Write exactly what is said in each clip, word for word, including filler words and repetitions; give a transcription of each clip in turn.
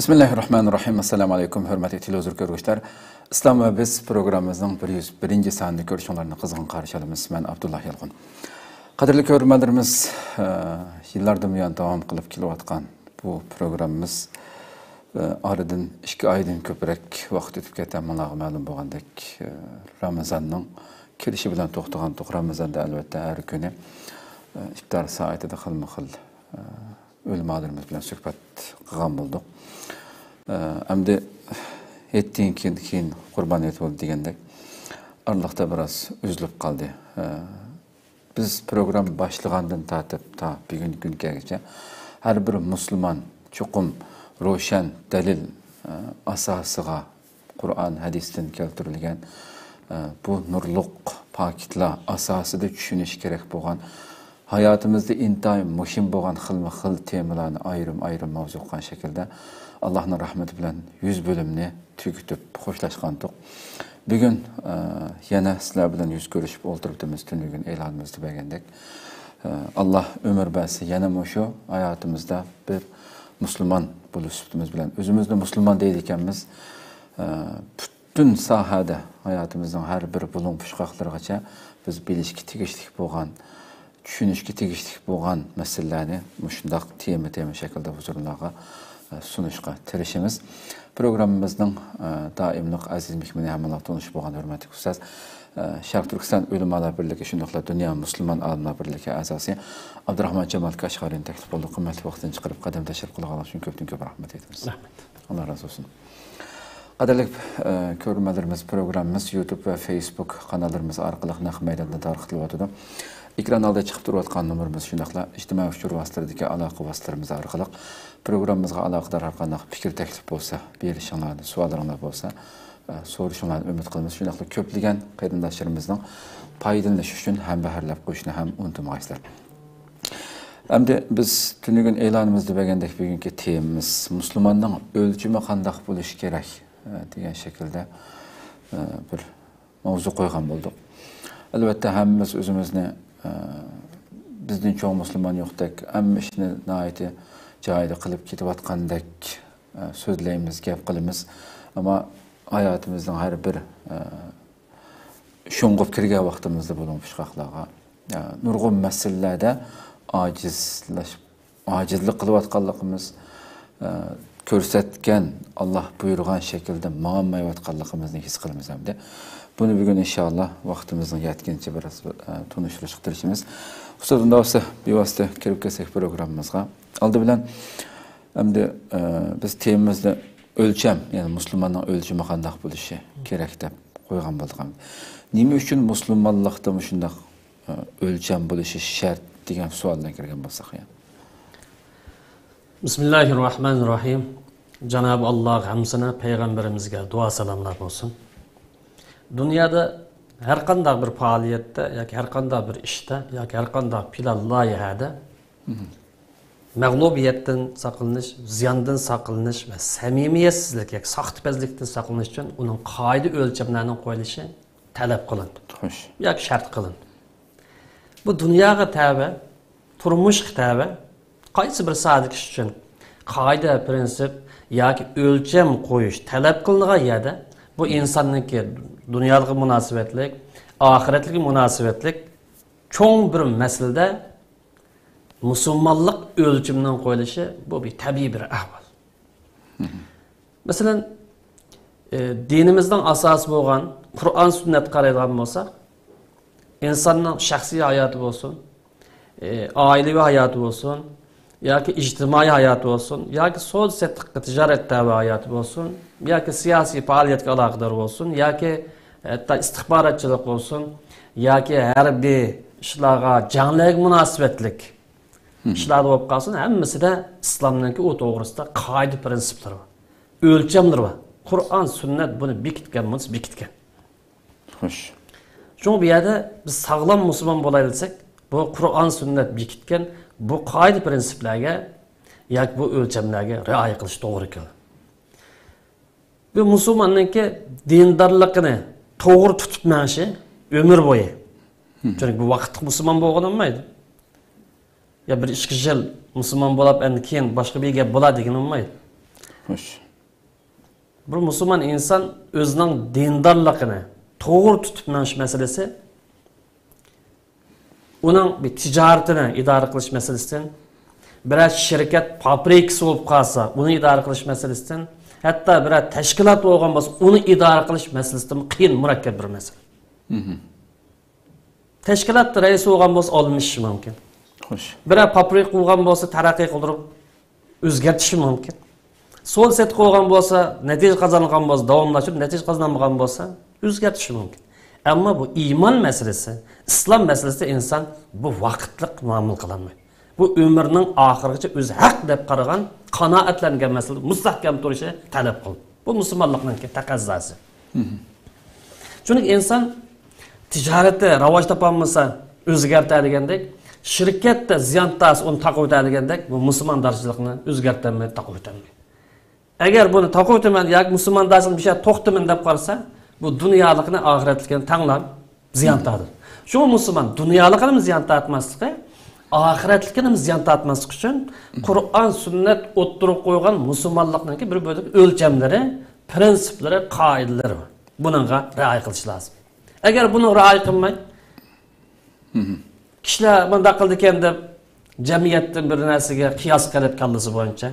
بىسمىللاھىررەھمانىررەھىم. ئەسسالامۇ ئەلەيكۇم، ھۆرمەتلىك تېلېۋىزور كۆرگۈچىلەر. ئىسلام ۋە بىز پروگراممىمىزنىڭ بىر يۈز بىرىنچى سانىنى كۆرۈشۈڭلارنى قىزغىن قارشى ئالىمىز. مەن ئابدۇللا يالقۇن. قەدىرلىك كۆرۈرمەنلىرىمىز، ئە، يىللاردىن بۇيان داۋام قىلىپ كېلىۋاتقان بۇ پروگراممىمىز، ئە، ئارىدىن ئىككى ئايدىن كۆپرەك ۋاقىت ئۆتۈپ كەتتى. ھەممىڭلارغا مەلۇم بولغاندەك، ئە، رامىزاننىڭ كېلىشى بىلەن توختىغانتۇق. رامىزاندا ئەلۋەتتە ھەر كۈنى، ئە، ئىپتار سائىتىدە خىلمۇ خىل، ئە، ئۆلىمالىرىمىز بىلەن سۆھبەت قىلغان بولدۇق. ئە، ئەمدى ھېيتتىن كېيىن، كېيىن قۇربان ھېيت بولدى دېگەندەك، ئارىلىقتا بىراز ئۈزۈلۈپ قالدى. ئە، بىز پروگرامما باشلىغاندىن تارتىپ تا بۈگۈنكى كۈنگىچە ھەر بىر مۇسۇلمان چوقۇم روشەن دەلىل، ئە، ئاساسىغا قۇرئان، ھەدىستىن كەلتۈرۈلگەن، ئە، بۇ نۇرلۇق پاكىتلار ئاساسىدا چۈشىنىش كېرەك بولغان، ھاياتىمىزدا ئىنتايىن مۇھىم بولغان خىلمۇ خىل تېمىلارنى ئايرىم-ئايرىم ماۋزۇ قىلغان شەكىلدە ئاللاھنىڭ رەھمىتى بىلەن يۈز بۆلۈمنى تۈگىتىپ خوشلاشقانتۇق. بۈگۈن، ئە، يەنە سىلەر بىلەن يۈز كۆرۈشۈپ ئولتۇرۇپتىمىز، تۈنۈگۈن ئېلانىمىزدا بەرگەندەك. ئە، ئاللاھ ئۆمۈر بەرسە، يەنە مۇشۇ ھاياتىمىزدا بىر مۇسۇلمان بولۇش سۈپىتىمىز بىلەن، ئۆزىمىزنى مۇسۇلمان دەيدىكەنمىز، ئە، پۈتۈن ساھەدە، ھاياتىمىزنىڭ ھەر بىر بۇلۇڭ پۇچقاقلىرىغىچە بىز بىلىشكە تېگىشلىك بولغان، چۈشىنىشكە تېگىشلىك بولغان مەسىلىلەرنى مۇشۇنداق تېما-تېما شەكلىدە ھۇزۇرۇڭلارغا، ئە، سۇنۇشقا تىرىشىمىز. پروگراممىمىزنىڭ، ئە، دائىملىق ئەزىز مېھمىنى، ھەممىڭلار تونۇش بولغان ھۆرمەتلىك ئۇستاز، ئە، شەرقىي تۈركىستان ئۆلىمالار بىرلىكى، شۇنداقلا دۇنيا مۇسۇلمان ئالىملار بىرلىكى ئەزاسى ئابدۇراخمان جامال كاشغەرىنى تەكلىپ قىلدۇق. قىممەتلىك ۋاقتىنى چىقىرىپ قەدەم تەشرىپ قىلغانلىقى ئۈچۈن كۆپتىن كۆپ رەھمەت ئېيتىمىز. رەھمەت. ئاللاھ رازى بولسۇن. قەدىرلىك، ئە، كۆرۈرمەنلىرىمىز، پروگراممىمىز يۇتۇب ۋە فېيسبۇك قاناللىرىمىز ئارقىلىق نەق مەيداندا تارقىتىلىۋاتىدۇ. ئېكران ئالدىدا چىقىپ تۇرۇۋاتقان نومۇرىمىز، شۇنداقلا ئىجتىمائىي ئۇچۇر ۋاسىتىلىرىدىكى ئالاقە ۋاسىتىلىرىمىز ئارقىلىق پروگراممىمىزغا ئالاقىدار ھەر قانداق پىكىر، تەكلىپ بولسا، بېرىشىڭلارنى، سوئاللىرىڭلار بولسا، ئە، سورىشىڭلارنى ئۈمىد قىلىمىز. شۇنداقلا كۆپلىگەن قېرىنداشلىرىمىزنىڭ پايدىلىنىشى ئۈچۈن ھەمبەھىرلەپ قويۇشنى ھەم ئۇنتۇمىغايسىلەر. ئەمدى بىز تۈنۈگۈن ئېلانىمىزدا بەرگەندەك، بۈگۈنكى تېمىمىز مۇسۇلماننىڭ ئۆلچىمى قانداق بولۇشى كېرەك، ئە، دېگەن شەكىلدە، ئە، بىر ماۋزۇ قويغان بولدۇق. ئەلۋەتتە، ھەممىمىز ئۆزىمىزنى، ئە، بىزدىن چوڭ مۇسۇلمان يوقتەك، ھەممە ئىشنى ناھايىتى جايىدا قىلىپ كېتىۋاتقاندەك، ئە، سۆزلەيمىز، گەپ قىلىمىز. ئەمما ھاياتىمىزنىڭ ھەر بىر، ئە، شۇڭغۇپ كىرگەن ۋاقتىمىزدا بۇلۇڭ پۇچقاقلارغا، ئە، نۇرغۇن مەسىلىلەردە ئاجىزلاش-، ئاجىزلىق قىلىۋاتقانلىقىمىز، ئە، كۆرسەتكەن، ئاللاھ بۇيرۇغان شەكىلدە ماڭالمايۋاتقانلىقىمىزنى ھېس قىلىمىز ھەمدە بۇنى بۈگۈن ئىنشائاللاھ ۋاقتىمىزنىڭ يەتكىنىچە بىراز، ئە، تونۇشتۇرۇشقا تىرىشىمىز. ئۇستاز، ئۇنداق بولسا بىۋاسىتە كىرىپ كەتسەك پروگراممىمىزغا. ئالدى بىلەن ئەمدى، ئە، بىز تېمىمىزنى ئۆلچەم، يەنى مۇسۇلماننىڭ ئۆلچىمى قانداق بولۇشى كېرەك دەپ قويغان بولدۇق. نېمە ئۈچۈن مۇسۇلمانلىقتا مۇشۇنداق، ئە، ئۆلچەم بولۇشى شەرت دېگەن سوئال بىلەن كىرگەن بولساق يا. بىسمىللاھىررەھمانىررەھىم. جانابى ئاللاھقا ھەمسىنە، پەيغەمبىرىمىزگە دۇئا سالاملار بولسۇن. دۇنيادا ھەر قانداق بىر پائالىيەتتە ياكى ھەر قانداق بىر ئىشتا ياكى ھەر قانداق پىلان لايىھەدە مەغلۇبىيەتتىن ساقلىنىش، زىياندىن ساقلىنىش ۋە سەمىمىيەتسىزلىك ياكى ساختىپەزلىكتىن ساقلىنىش ئۈچۈن ئۇنىڭ قائىدە ئۆلچەملەرنىڭ قويۇلۇشى تەلەپ قىلىنىدۇ. خوش. ياكى شەرت قىلىنىدۇ. بۇ دۇنياغا تەۋە، تۇرمۇشقا تەۋە، قايسى بىر ساھەدىكى ئىش ئۈچۈن قائىدە، پىرىنسىپ ياكى ئۆلچەم قويۇش تەلەپ قىلىنغان يەردە، بۇ ئىنساننىڭكى دۇنيادىكى مۇناسىۋەتلىك، ئاخىرەتلىكى مۇناسىۋەتلىك چوڭ بىر مەسىلىدە مۇسۇلمانلىق ئۆلچىمىنىڭ قويۇلۇشى، بۇ بىر تەبىئىي بىر ئەھۋال. مەسىلەن، ئى، دىنىمىزنىڭ ئاساسى بولغان قۇرئان، سۈننەتكە قارايدىغان بولساق، ئىنساننىڭ شەخسىي ھاياتى بولسۇن، ئى، ئائىلىۋى ھاياتى بولسۇن، ياكى ئىجتىمائىي ھاياتى بولسۇن، ياكى سودا سېتىق، تىجارەت دەۋا ھاياتى بولسۇن، ياكى سىياسىي پائالىيەتكە ئالاقىدار بولسۇن، ياكى ھەتتا ئىستىخباراتچىلىق بولسۇن، ياكى ھەربىي ئىشلارغا، جەڭلەرگە مۇناسىۋەتلىك ئىشلاردا بولۇپ قالسۇن، ھەممىسىدە ئىسلامنىڭكى ئۇ توغرىسىدا قائىدە، پىرىنسىپلىرى بار، ئۆلچەملىرى بار. قۇرئان، سۈننەت بۇنى بېكىتكەن، بۇنى بېكىتكەن. خوش. شۇڭا بۇ يەردە بىز ساغلام مۇسۇلمان بولايلى دېسەك، بۇ قۇرئان، سۈننەت بېكىتكەن بۇ قائىدە، پىرىنسىپلەرگە ياكى بۇ ئۆلچەملەرگە رىئايە قىلىش توغرا كېلىدۇ. بۇ مۇسۇلماننىڭكى دىندارلىقىنى توغرا تۇتۇپ مېڭىشى ئۆمۈر بويى. چۈنكى بۇ ۋاقىتلىق مۇسۇلمان بولغىلى بولمايدۇ. يا بىر ئىككى يىل مۇسۇلمان بولاپ، ئەندىن كېيىن باشقا بىر گەپ بولا دېگىلى بولمايدۇ. خوش. بىر مۇسۇلمان ئىنسان ئۆزىنىڭ دىندارلىقىنى توغرا تۇتۇپ مېڭىش مەسىلىسى، ئۇنىڭ بىر تىجارىتىنى ئىدارە قىلىش مەسىلىسىدىن، بىرەر شىركەت پابرىكىسى بولۇپ قالسا، ئۇنى ئىدارە قىلىش مەسىلىسىدىن، ھەتتا بىرەر تەشكىلات بولغان بولسا، ئۇنى ئىدارە قىلىش مەسىلىسىدىن قىيىن، مۇرەككەپ بىر مەسىلە. تەشكىلات رەئىسى بولغان بولسا، ئالمىشىشى مۇمكىن. خوش. بىرەر پابرىكا قۇرغان بولسا، تەرەققىي قىلدۇرۇپ ئۆزگەرتىشى مۇمكىن. سودا سېتىق بولغان بولسا، نەتىجە قازانغان بولسا، داۋاملاشتۇرۇپ نەتىجە قازانمىغان بولسا، ئۆزگەرتىشى مۇمكىن. ئەمما بۇ ئىمان مەسىلىسى، ئىسلام مەسىلىسىدە ئىنسان بۇ ۋاقىتلىق مۇئامىلە قىلالمايدۇ. بۇ ئۆمرىنىڭ ئاخىرىغىچە ئۆزى ھەق دەپ قارىغان، قانائەتلەنگەن مەسىلىدە مۇستەھكەم تۇرۇشى تەلەپ قىلىنىدۇ. بۇ مۇسۇلمانلىقنىڭكى تەقەززاسى. چۈنكى ئىنسان تىجارىتى راۋاج تاپالمىسا ئۆزگەرتە دېگەندەك، شىركەتتە زىيان تارتسا ئۇنى تاقىۋېتە دېگەندەك، بۇ مۇسۇلماندارچىلىقنى ئۆزگەرتەلمەيدۇ، تاقىۋېتەلمەيدۇ. ئەگەر بۇنى تاقىۋېتىمەن ياكى مۇسۇلماندارچىلىقنى بىر يەردە توختىتىمەن دەپ قارىسا، بۇ دۇنيالىقنى، ئاخىرەتلىكنى تەڭلا زىيان تارتىدۇ. شۇڭا مۇسۇلمان دۇنيالىقىنىمۇ زىيان تارتماسلىقى، ئاخىرەتلىكىنىمۇ زىيان تارتماسلىق ئۈچۈن قۇرئان، سۈننەت ئوتتۇرىغا قويغان مۇسۇلمانلىقنىڭكى بىر بۆلەك ئۆلچەملىرى، پىرىنسىپلىرى، قائىدىلىرى بار. بۇنىڭغا رىئايە قىلىش لازىم. ئەگەر بۇنىڭغا رىئايە قىلماي، كىشىلەر مۇنداق قىلىدىكەن دەپ، جەمئىيەتتىن بىر نەرسىگە قىياس قىلىپ كاللىسى بويىچە،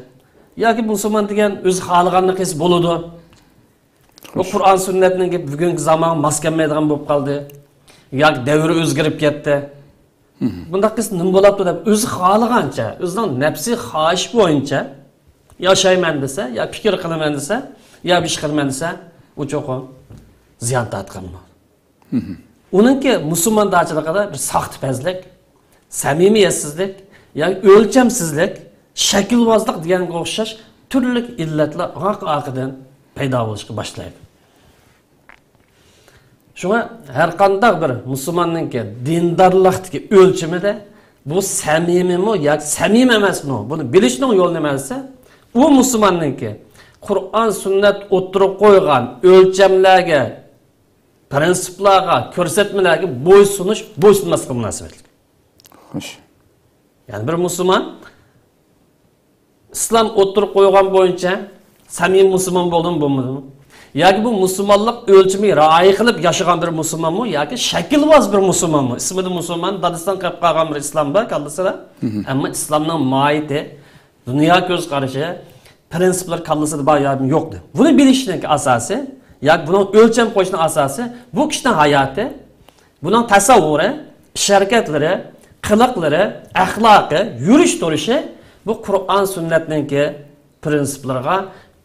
ياكى مۇسۇلمان دېگەن ئۆزى خالىغاننى قىلسا بولىدۇ. بۇ قۇرئان سۈننەتنىڭ گېپى بۈگۈنكى زامانغا ماس كەلمەيدىغان بولۇپ قالدى. ياكى دەۋر ئۆزگىرىپ كەتتى. بۇنداق قىلسا نېمە بولاتتى دەپ ئۆزى خالىغانچە، ئۆزىنىڭ نەپسى خاھىشى بويىچە ياشايمەن دېسە، يا پىكىر قىلىمەن دېسە، يا بىر ئىش قىلىمەن دېسە، ئۇ چوقۇم زىيان تارتقان بولىدۇ. ئۇنىڭكى مۇسۇلماندارچىلىقىدا بىر ساختىپەزلىك، سەمىمىيەتسىزلىك، ياكى ئۆلچەمسىزلىك، شەكىلۋازلىق دېگەنگە ئوخشاش تۈرلۈك ئىللەتلەر ئارقا-ئارقىدىن پەيدا بولۇشقا باشلايدۇ. شۇڭا ھەرقانداق بىر مۇسۇلماننىڭكى دىندارلىقتىكى ئۆلچىمىدە بۇ سەمىمىيمۇ ياكى سەمىمىي ئەمەسمۇ، بۇنى بىلىشنىڭ يولى نېمە دېسە، ئۇ مۇسۇلماننىڭكى قۇرئان، سۈننەت ئوتتۇرىغا قويغان ئۆلچەملەرگە، پىرىنسىپلارغا، كۆرسەتمىلەرگە بويسۇنۇش، بويسۇنماسلىققا مۇناسىۋەتلىك. خوش. يەنى بىر مۇسۇلمان ئىسلام ئوتتۇرىغا قويغان بويىچە سەمىمىي مۇسۇلمان بولدىمۇ، بولمىدىمۇ؟ ياكى بۇ مۇسۇلمانلىق ئۆلچىمى رىئايە قىلىپ ياشىغان بىر مۇسۇلمانمۇ ياكى شەكىلۋاز بىر مۇسۇلمانمۇ؟ ئىسمىدا مۇسۇلمان، دادىسىدىن قېلىپ قالغان بىر ئىسلام بار كاللىسىدا. ئەمما ئىسلامنىڭ ماھىيىتى، دۇنيا كۆز قارىشى، پىرىنسىپلىرى كاللىسىدا بار يا يوق دەپ. بۇنى بىلىشنىڭ ئاساسى ياكى بۇنىڭ ئۆلچەم قويۇشنىڭ ئاساسى بۇ كىشىنىڭ ھاياتى، بۇنىڭ تەسەۋۋۇرى، ئىش ھەرىكەتلىرى، قىلىقلىرى، ئەخلاقى، يۈرۈش تۇرۇشى بۇ قۇرئان سۈننەتنىڭكى پىرىنسىپلىرىغا،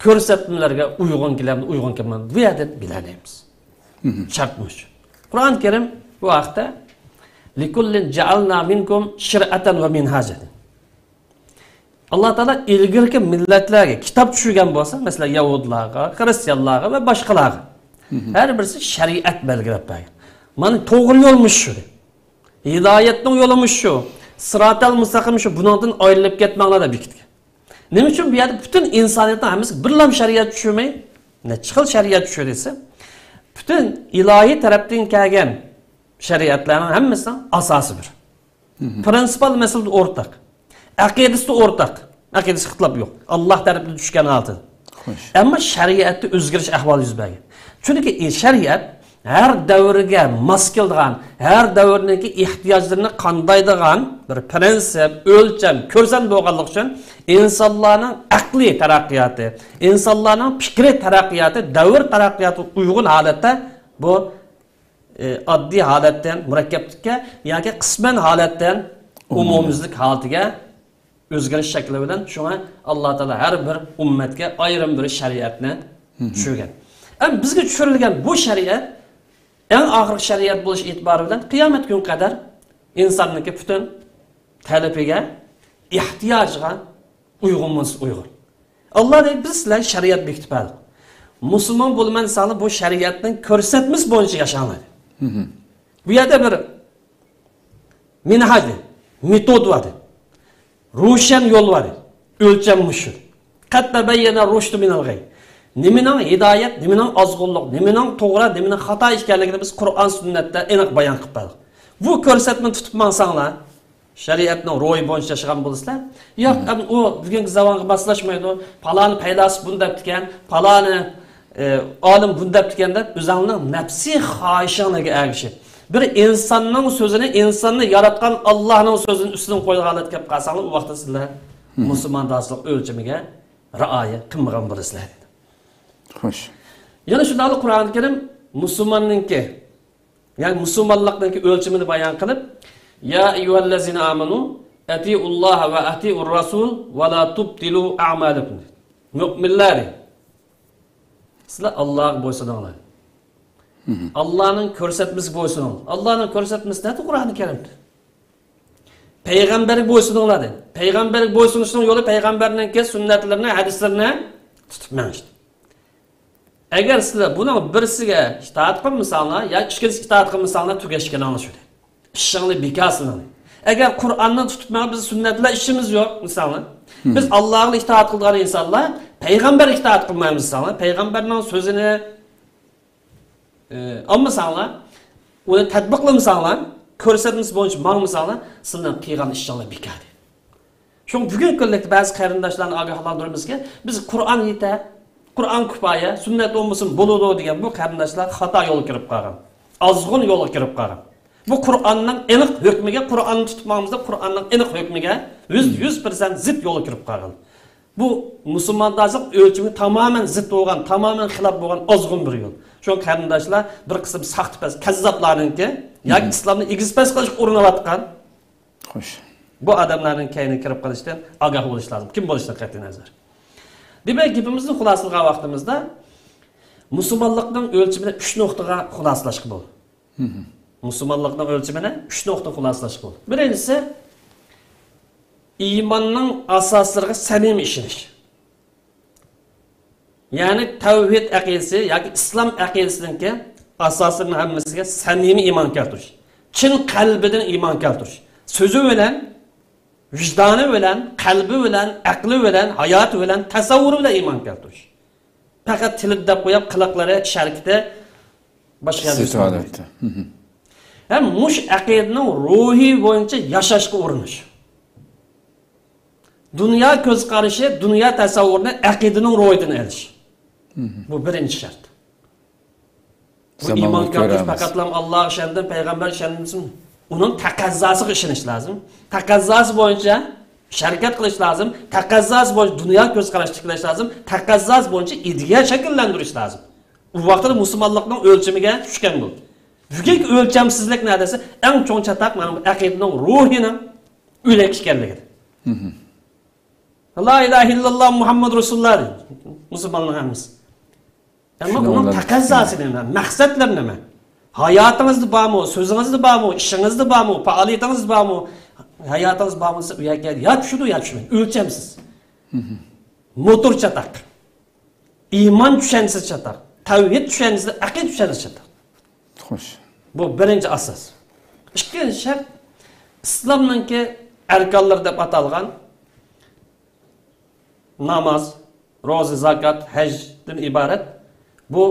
كۆرسەتمىلەرگە ئۇيغۇن كېلەمدۇ، ئۇيغۇن كەلمەيدۇ، بۇ يەردىن بىلەلەيمىز. شەرت مۇشۇ. قۇرئان كەرىم بۇ ھەقتە، لىكۇللىن جەئەلنا مىنكۇم شىرئەتەن ۋە مىنھاجا. ئاللا تائالا ئىلگىرىكى مىللەتلەرگە كىتاب چۈشۈرگەن بولسا، مەسىلەن، يەھۇدلارغا، خرىستىيانلارغا ۋە باشقىلارغا، ھەر بىرسى شەرىئەت بەلگىلەپ بەرگەن. مانا توغرا يول مۇشۇ، ھىدايەتنىڭ يولى مۇشۇ، سىراتەل مۇستەقىم شۇ، بۇنىڭدىن ئايرىلىپ كەتمەڭلار دەپ بېكىتكەن. نېمە ئۈچۈن بۇ يەردە پۈتۈن ئىنسانىيەتنىڭ ھەممىسىگە بىرلا شەرىئەت چۈشۈرمەي، نەچچە خىل شەرىئەت چۈشۈر دېسە، پۈتۈن ئىلاھىي تەرەپتىن كەلگەن شەرىئەتلەرنىڭ ھەممىسىنىڭ ئاساسى بىر. پىرىنسىپال مەسىلىدە ئورتاق. ئەقىدىسىدە ئورتاق. ئەقىدىسىدە ئىختىلاپ يوق. ئاللا تەرىپىدىن چۈشكەن ھالىتىدە. خوش. ئەمما شەرىئەتتە ئۆزگىرىش ئەھۋالى يۈز بەرگەن. چۈنكى شەرىئەت ھەر دەۋرگە ماس كېلىدىغان، ھەر دەۋرنىڭكى ئېھتىياجلىرىنى قامدايدىغان بىر پىرىنسىپ، ئۆلچەم، كۆرسەتمە بولغانلىقى ئۈچۈن ئىنسانلارنىڭ ئەقلىي تەرەققىياتى، ئىنسانلارنىڭ پىكرىي تەرەققىياتى، دەۋر تەرەققىياتىغا ئۇيغۇن ھالەتتە بۇ ئاددىي ھالەتتىن مۇرەككەپلىككە ياكى قىسمەن ھالەتتىن ئومۇميۈزلۈك ھالىتىگە ئۆزگىرىش شەكلى بىلەن، شۇڭا ئاللا تائالا ھەر بىر ئۈممەتكە ئايرىم بىر شەرىئەتنى چۈشۈرگەن. ئەمما بىزگە چۈشۈرۈلگەن بۇ شەرىئەت ئەڭ ئاخىرقى شەرىئەت بولۇش ئېتىبارى بىلەن قىيامەت كۈنى قەدەر ئىنساننىڭكى پۈتۈن تەلىپىگە، ئېھتىياجىغا ئۇيغۇن بولسا ئۇيغۇن. ئاللا دەيدۇ، بىز سىلەرگە شەرىئەت بېكىتىپ بەردۇق. مۇسۇلمان بولىمەن دېسەڭلار بۇ شەرىئەتنىڭ كۆرسەتمىسى بويىچە ياشاڭلار. بۇ يەردە بىر مىنھاج دەيدۇ، مېتود بار دەيدۇ. روشەن يول بار دەيدۇ. ئۆلچەم مۇشۇ. قەد تەبەييەنە رۇشدۇ مىنەل غەي. نېمىنىڭ ھىدايەت، نېمىنىڭ ئازغۇنلۇق، نېمىنىڭ توغرا، نېمىنىڭ خاتا ئىكەنلىكىنى بىز قۇرئان سۈننەتتە ئېنىق بايان قىلىپ بەردۇق. بۇ كۆرسەتمىنى تۇتۇپ ماڭساڭلار، شەرىئەتنىڭ روھى بويىچە ياشىغان بولىسىلەر. ياق، ئەم، ئۇ بۈگۈنكى زامانغا ماسلاشمايدۇ. پالانى پەيلاسوپ بۇنى دەپتىكەن، پالانى، ئە، ئالىم بۇنى دەپتىكەن دەپ ئۆزۈڭنىڭ نەپسىي خاھىشىڭلارغا ئەگىشىپ، بىر ئىنساننىڭ سۆزىنى، ئىنساننى ياراتقان ئاللانىڭ سۆزىنى ئۈستىدىن قويىدىغان ھالەتكە كەپ قالساڭلار، ئۇ ۋاقىتتا سىلەر مۇسۇلماندارچىلىق ئۆلچىمىگە رىئايە قىلمىغان بولىسىلەر، دېدى. خوش. يەنە شۇنداقلا قۇرئانى كەرىم مۇسۇلماننىڭكى، يەنى مۇسۇلمانلىقنىڭكى ئۆلچىمىنى بايان قىلىپ، يا ئەييۇھەللەزىنە ئامەنۇ ئەتىئۇللاھە ۋە ئەتىئۇر رەسۇل ۋە لا تۇبتىلۇ ئەمالەكۇم. مۆمىنلەر، سىلەر ئاللاغا بويسۇنۇڭلار. ئاللانىڭ كۆرسەتمىسىگە بويسۇنۇڭ. ئاللانىڭ كۆرسەتمىسى نەدە؟ قۇرئانى كەرىمدە. پەيغەمبەرگە بويسۇنۇڭلار دېدى. پەيغەمبەرگە بويسۇنۇشنىڭ يولى پەيغەمبەرنىڭكى سۈننەتلىرىنى، ھەدىسلىرىنى تۇتۇپ مېڭىش. ئەگەر سىلەر بۇنىڭ بىرسىگە ئىتائەت قىلمىساڭلار، يا ئىككىنچىسىگە ئىتائەت قىلمىساڭلار، تۈگەشكىنىڭلار شۇ دېدى. ئىشىڭلار بىكار سىلەرنىڭ. ئەگەر قۇرئاننى تۇتۇپ مېڭىپ بىز سۈننەت بىلەن ئىشىمىز يوق دېسەڭلار، بىز ئاللاغا ئىتائەت قىلىدىغان ئىنسانلار، پەيغەمبەرگە ئىتائەت قىلمايمىز دېسەڭلار، پەيغەمبەرنىڭ سۆزىنى ئالمىساڭلار، ئۇنى تەتبىقلىمىساڭلار، كۆرسەتمىسى بويىچە ماڭمىساڭلار، سىلەرنىڭ قىلغان ئىشىڭلار بىكار دېدى. شۇڭا بۈگۈنكى كۈنلۈكتە بەزى قېرىنداشلارنى ئاگاھلاندۇرىمىزكى، بىز قۇرئان يېتە، قۇرئان كۇپايە، سۈننەت بولمىسۇن بولىدۇ دېگەن بۇ قېرىنداشلار خاتا يولغا كىرىپ قالغان. ئازغۇن يولغا كىرىپ قالغان. بۇ قۇرئاننىڭ ئېنىق ھۆكمىگە، قۇرئاننى تۇتۇپ ماڭىمىز دەپ، قۇرئاننىڭ ئېنىق ھۆكمىگە يۈز، يۈز پىرسەنت زىت يولغا كىرىپ قالغان. بۇ مۇسۇلماندارچىلىق ئۆلچىمىگە تامامەن زىت بولغان، تامامەن خىلاپ بولغان ئازغۇن بىر يول. شۇڭا قېرىنداشلار، بىر قىسىم ساختىپەز، كەززاپلارنىڭكى ياكى ئىسلامنى ئېگىز-پەس قىلىشقا ئۇرۇنۇۋاتقان، خوش. بۇ ئادەملەرنىڭ كەينىگە كىرىپ قېلىشتىن ئاگاھ بولۇش لازىم. كىم بولۇشىدىن قەتئىينەزەر. دېمەك، گېپىمىزنى خۇلاسىلىغان ۋاقتىمىزدا مۇسۇلمانلىقنىڭ ئۆلچىمىنى ئۈچ نۇقتىغا خۇلاسىلاشقا بولىدۇ. مۇسۇلمانلىقنىڭ ئۆلچىمىنى ئۈچ نۇقتىغا خۇلاسىلاشقا بولىدۇ. بىرىنچىسى، ئىماننىڭ ئاساسلىرىغا سەمىمىي ئىشىنىش. يەنى تەۋھىد ئەقىدىسى ياكى ئىسلام ئەقىدىسىنىڭكى ئاساسلىرىنىڭ ھەممىسىگە سەمىمىي ئىمان كەلتۈرۈش. چىن قەلبىدىن ئىمان كەلتۈرۈش. سۆزى بىلەن، ۋىجدانى بىلەن، قەلبى بىلەن، ئەقلى بىلەن، ھاياتى بىلەن، تەسەۋۋۇرى بىلەن ئىمان كەلتۈرۈش. پەقەت تىلىدا دەپ قويۇپ، قىلىقلىرى، ئىش ھەرىكىتى باشقا يەردە سىز ئىسپاتلايدۇ. ھەم مۇشۇ ئەقىدىنىڭ روھى بويىچە ياشاشقا ئۇرۇنۇش. دۇنيا كۆز قارىشى، دۇنيا تەسەۋۋۇرىنى ئەقىدىنىڭ روھىدىن ئېلىش. بۇ بىرىنچى شەرت. بۇ ئىمان كەلتۈرۈش پەقەتلا ئاللاغا ئىشەندىم، پەيغەمبەر ئىشەندىم. ئۇنىڭ تەقەززاسىغا ئىشىنىش لازىم. تەقەززاسى بويىچە ھەرىكەت قىلىش لازىم. تەقەززاسى بويىچە دۇنيا كۆز قاراشنى تىكلەش لازىم. تەقەززاسى بويىچە ئىدىيە شەكىللەندۈرۈش لازىم. ئۇ ۋاقىتتا مۇسۇلمانلىقنىڭ ئۆلچىمىگە چۈشكەن بولدى. بۈگۈنكى ئۆلچەمسىزلىك نەدە دېسە، ئەڭ چوڭ چاتاق مانا بۇ ئەقىدىنىڭ روھىنىڭ ئۆلۈك ئىكەنلىكىدە. لا ئىلاھە ئىللاللا مۇھەممەد رەسۇلۇللا دەيدۇ مۇسۇلمانلارنىڭ ھەممىسى. ئەمما ئۇنىڭ تەقەززاسى نېمە؟ مەقسەتلەر نېمە؟ ھاياتىڭىزدا بارمۇ؟ سۆزىڭىزدە بارمۇ؟ ئىشىڭىزدا بارمۇ؟ پائالىيىتىڭىزدە بارمۇ؟ ھاياتىڭىز بارمۇ دېسە، ئۇ يەرگە يا چۈشىدۇ، يا چۈشمەيدۇ. ئۆلچەمسىز. موتور چاتاق. ئىمان چۈشەنچىسى چاتاق. تەۋھىد چۈشەنچىسى، ئەقىدە چۈشەنچىسى چاتاق. خوش. بۇ بىرىنچى ئاساس. ئىككىنچى شەرت، ئىسلامنىڭكى ئەركانلىرى دەپ ئاتالغان ناماز، روزا، زاكات، ھەجدىن ئىبارەت بۇ،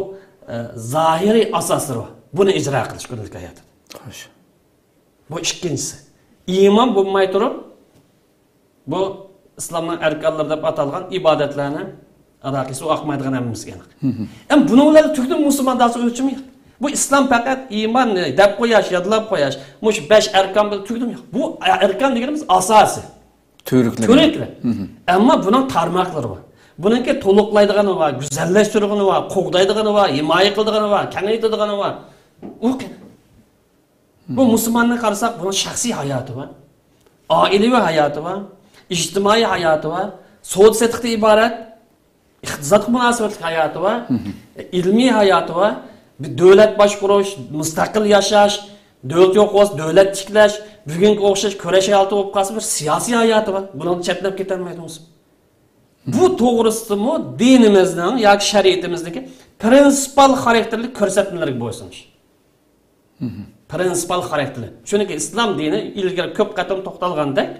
ئە، زاھىرىي ئاساسلىرى بار. بۇنى ئىجرا قىلىش كۈندىلىك ھاياتىدا. خوش. بۇ ئىككىنچىسى. ئىمان بولماي تۇرۇپ، بۇ ئىسلامنىڭ ئەركانلىرى دەپ ئاتالغان ئىبادەتلەرنى ئادا قىلسا، ئۇ ئاقمايدىغان ھەممىمىزگە ئېنىق. ئەمما بۇنىڭ بىلەن تۈگىدىمۇ مۇسۇلماندارچىلىق ئۆلچىمى يوق. بۇ ئىسلام پەقەت ئىماننى دەپ قويۇش، يادلاپ قويۇش، مۇشۇ بەش ئەركان بىلەن تۈگىدىمۇ يوق. بۇ ئەركان دېگىنىمىز ئاساسى. تۈۋرۈكلىرى. تۈۋرۈكلىرى. ئەمما بۇنىڭ تارماقلىرى بار. بۇنىڭكى تولۇقلايدىغىنى بار، گۈزەللەشتۈرىدىغىنى بار، قوغدايدىغىنى بار، ھىمايە قىلىدىغىنى بار، كېڭەيتىدىغىنى بار. ئۇ قېنى؟ بۇ مۇسۇلماننى قارىساق، بۇنىڭ شەخسىي ھاياتى بار، ئائىلىۋى ھاياتى بار، ئىجتىمائىي ھاياتى بار، سودا سېتىقتىن ئىبارەت، ئىقتىسادقا مۇناسىۋەتلىك ھاياتى بار، ئىلمىي ھاياتى بار، بىر دۆلەت باشقۇرۇش، مۇستەقىل ياشاش، دۆلەت يوق بولسا دۆلەت تىكلەش، بۈگۈنگە ئوخشاش كۈرەش ھالىتى بولۇپ قالسا، بىر سىياسىي ھاياتى بار. بۇنىڭدىن چەتنەپ كېتەلمەيدۇ مۇسۇلمان. بۇ توغرىسىدىمۇ دىنىمىزنىڭ ياكى شەرىئىتىمىزدىكى پرىنسىپال خاراكتېرلىك كۆرسەتمىلىرىگە بويسۇنۇش. پرىنسىپال خاراكتېرلىك. چۈنكى ئىسلام دىنى ئىلگىرى كۆپ قېتىم توختالغاندەك،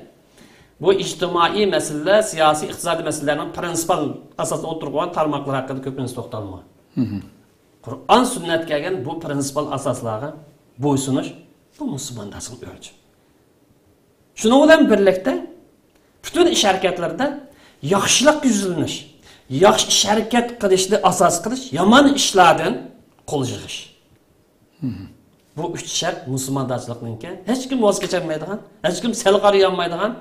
بۇ ئىجتىمائىي مەسىلىلەر، سىياسىي، ئىقتىسادىي مەسىلىلەرنىڭ پرىنسىپال ئاساستا ئوتتۇرىغا قويغان تارماقلار ھەققىدە كۆپىنچە توختالمىغان. قۇرئان، سۈننەت كەلگەن بۇ پرىنسىپال ئاساسلارغا بويسۇنۇش، بۇ مۇسۇلماندارچىلىق ئۆلچىمى. شۇنىڭ بىلەن بىرلىكتە، پۈتۈن ئىش ھەرىكەتلىرىدە ياخشىلىققا يۈزلىنىش، ياخشى ئىش ھەرىكەت قىلىشنى ئاساس قىلىش، يامان ئىشلاردىن قول يىغىش. بۇ ئۈچ شەرت مۇسۇلماندارچىلىقنىڭكى ھېچكىم ۋاز كېچەلمەيدىغان، ھېچكىم سەل قارىيالمايدىغان،